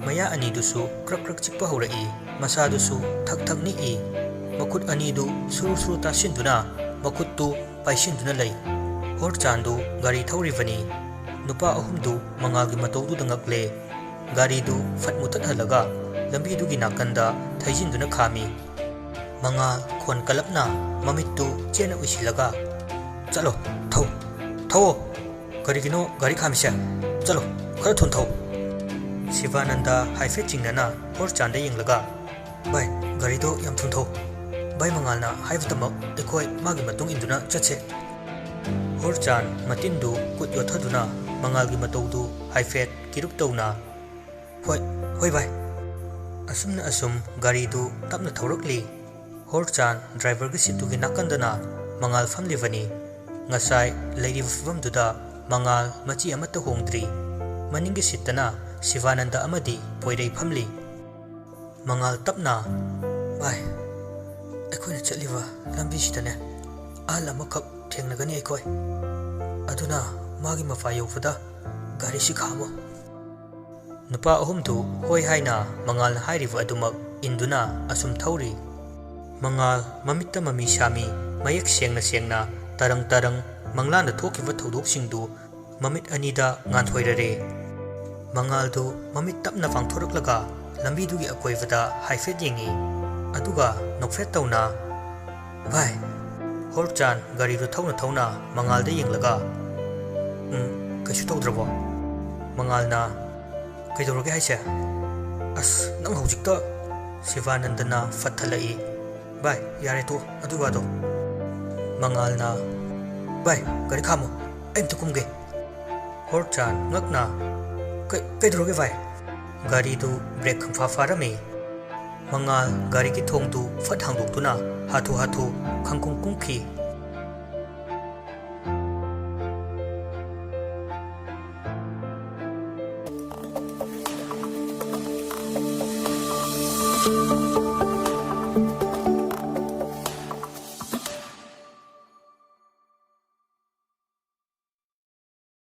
ꯃꯌꯥ ꯑꯅꯤꯗꯨꯁꯨ ꯀ꯭ꯔꯛ ꯀ꯭ꯔꯛ ꯆꯤꯛꯄ ꯍꯧꯔꯛꯏ꯫ ꯃꯁꯥꯗꯨꯁꯨ ꯊꯛ ꯊꯛ ꯅꯤꯛꯏ꯫ ꯃꯈꯨꯠ ꯑꯅꯤꯗꯨ ꯁꯨꯔꯨ ꯁꯨꯔꯨ ꯇꯥꯁꯤꯟꯗꯨꯅ ꯃꯈꯨꯠꯇꯨ ꯄꯥꯏꯁꯤꯟꯗꯨꯅ ꯂꯩ꯫ ꯍꯣꯔꯆꯥꯟꯗꯨ ꯒꯥꯔꯤ ꯊꯧꯔꯤꯕꯅꯤ꯫ ꯅꯨꯄꯥ ꯑꯍꯨꯝꯗꯨ ꯃꯉꯥꯜꯒꯤ ꯃꯇꯧꯗꯨꯗ ꯉꯛꯂꯦ꯫ ꯒꯥꯔꯤꯗꯨ ꯐꯠ ꯃꯨꯊꯠꯍꯜꯂꯒ ꯂꯝꯕꯤꯗꯨꯒꯤ ꯅꯥꯀꯟꯗ ꯊꯩꯖꯤꯟꯗꯨꯅ ꯈꯥꯝꯃꯤ꯫ ꯃꯉꯥꯜ ꯈꯣꯟ ꯀꯜꯂꯞꯅ ꯃꯃꯤꯠꯇꯨ ꯆꯦꯠꯅ ꯎꯏꯁꯤꯜꯂꯒ, "ꯆꯠꯂꯣ, ꯊꯧ, ꯊꯧꯑꯣ꯫ ꯀꯔꯤꯒꯤꯅꯣ ꯒꯥꯔꯤ ꯈꯥꯝꯃꯤꯁꯦ? ꯆꯠꯂꯣ, ꯈꯔ ꯊꯨꯅ ꯊꯧ꯫" ꯁꯤꯕꯥꯅꯟꯗ ꯍꯥꯏꯐꯦꯠ ꯆꯤꯡꯅꯅ ꯍꯣꯔꯆꯥꯟꯗ ꯌꯦꯡꯂꯒ, "ꯚꯥꯏ, ꯒꯥꯔꯤꯗꯣ ꯌꯥꯝ ꯊꯨꯅ ꯊꯧ꯫ ꯚꯥꯏ ꯃꯉꯥꯜꯅ ꯍꯥꯏꯕꯇꯃꯛ ꯑꯩꯈꯣꯏ ꯃꯥꯒꯤ ꯃꯇꯨꯡ ꯏꯟꯗꯨꯅ ꯆꯠꯁꯦ꯫" ꯍꯣꯔꯆꯥꯟ ꯃꯇꯤꯟꯗꯨ ꯀꯨꯠ ꯌꯣꯠꯊꯗꯨꯅ ꯃꯉꯥꯜꯒꯤ ꯃꯇꯧꯗꯨ ꯍꯥꯏꯐꯦꯠ ꯀꯤꯔꯨꯛ ꯇꯧꯅ, "ꯍꯣꯏ, ꯍꯣꯏ ꯚꯥꯏ꯫" ꯑꯁꯨꯝꯅ ꯑꯁꯨꯝ ꯒꯥꯔꯤꯗꯨ ꯇꯞꯅ ꯊꯧꯔꯛꯂꯤ꯫ ꯍꯣꯔꯆꯥꯟ ꯗ꯭ꯔꯥꯏꯚꯔꯒꯤ ꯁꯤꯠꯇꯨꯒꯤ ꯅꯥꯀꯟꯗꯅ ꯃꯉꯥꯜ ꯐꯝꯂꯤꯕꯅꯤ꯫ ꯉꯁꯥꯏ ꯂꯩꯔꯤꯕ ꯐꯤꯕꯝꯗꯨꯗ ꯃꯉꯥꯜ ꯃꯆꯤ ꯑꯃꯠꯇ ꯍꯣꯡꯗ꯭ꯔꯤ꯫ ꯃꯅꯤꯡꯒꯤ ꯁꯤꯠꯇꯅ ꯁꯤꯕꯥꯅꯟꯗ ꯑꯃꯗꯤ ꯄꯣꯏꯔꯩ ꯐꯝꯂꯤ꯫ ꯃꯉꯥꯜ ꯇꯞꯅ, "ꯚꯥꯏ, ꯑꯩꯈꯣꯏꯅ ꯆꯠꯂꯤꯕ ꯂꯝꯕꯤꯁꯤꯗꯅꯦ ꯑꯍꯜ ꯑꯃꯈꯛ ꯊꯦꯡꯅꯒꯅꯤ ꯑꯩꯈꯣꯏ꯫ ꯑꯗꯨꯅ ꯃꯥꯒꯤ ꯃꯄꯥ ꯌꯧꯕꯗ ꯒꯥꯔꯤꯁꯤ ꯈꯥꯝꯃꯣ꯫" ꯅꯨꯄꯥ ꯑꯍꯨꯝꯗꯨ ꯍꯣꯏ ꯍꯥꯏꯅ ꯃꯉꯥꯜꯅ ꯍꯥꯏꯔꯤꯕ ꯑꯗꯨꯃꯛ ꯏꯟꯗꯨꯅ ꯑꯁꯨꯝ ꯊꯧꯔꯤ꯫ ꯃꯉꯥꯜ ꯃꯃꯤꯠꯇ ꯃꯃꯤ ꯁꯥꯃꯤ ꯃꯌꯦꯛ ꯁꯦꯡꯅ ꯁꯦꯡꯅ ꯇꯔꯪ ꯇꯔꯪ ꯃꯪꯂꯥꯟꯗ ꯊꯣꯛꯈꯤꯕ ꯊꯧꯗꯣꯛꯁꯤꯡꯗꯨ ꯃꯃꯤꯠ ꯑꯅꯤꯗ ꯉꯥꯟꯊꯣꯏꯔꯔꯦ꯫ ꯃꯉꯥꯜꯗꯨ ꯃꯃꯤꯠ ꯇꯞꯅ ꯄꯥꯡꯊꯣꯔꯛꯂꯒ ꯂꯝꯕꯤꯗꯨꯒꯤ ꯑꯀꯣꯏꯕꯗ ꯍꯥꯏꯐꯦꯠ ꯌꯦꯡꯉꯤ꯫ ꯑꯗꯨꯒ ꯅꯣꯛꯐꯦꯠ ꯇꯧꯅ, "ꯚꯥꯏ꯫" ꯍꯣꯔꯆꯥꯟ ꯒꯥꯔꯤꯗꯨ ꯊꯧꯅ ꯊꯧꯅ ꯃꯉꯥꯜꯗ ꯌꯦꯡꯂꯒ, "ꯎꯝ, ꯀꯩꯁꯨ ꯇꯧꯗ꯭ꯔꯕꯣ?" ꯃꯉꯥꯜꯅ, "ꯀꯩꯗꯧꯔꯒꯦ ꯍꯥꯏꯁꯦ?" "ꯑꯁ, ꯅꯪ ꯍꯧꯖꯤꯛꯇ꯫" ꯁꯤꯕꯥꯅꯟꯗꯅ ꯐꯠꯊꯜꯂꯛꯏ꯫ "ꯚꯥꯏ, ꯌꯥꯔꯦ, ꯇꯣꯛꯑꯣ ꯑꯗꯨ ꯋꯥꯗꯣ꯫" ꯃꯉꯥꯜꯅ, "ꯚꯥꯏ, ꯒꯥꯔꯤ ꯈꯥꯝꯃꯣ, ꯑꯩ ꯑꯝꯇ ꯀꯨꯝꯒꯦ꯫" ꯍꯣꯔꯆꯥꯟ ꯉꯛꯅ, "ꯀꯩ-, ꯀꯩꯗꯧꯔꯒꯦ ꯚꯥꯏ?" ꯒꯥꯔꯤꯗꯨ ꯕ꯭ꯔꯦꯛ ꯈꯪꯐꯥ ꯐꯥꯔꯝꯃꯤ꯫ ꯃꯉꯥꯜ ꯒꯥꯔꯤꯒꯤ ꯊꯣꯡꯗꯨ ꯐꯠ ꯍꯥꯡꯗꯣꯛꯇꯨꯅ ꯍꯥꯊꯨ ꯍꯥꯊꯨ ꯈꯪꯀꯨꯝ ꯀꯨꯝꯈꯤ꯫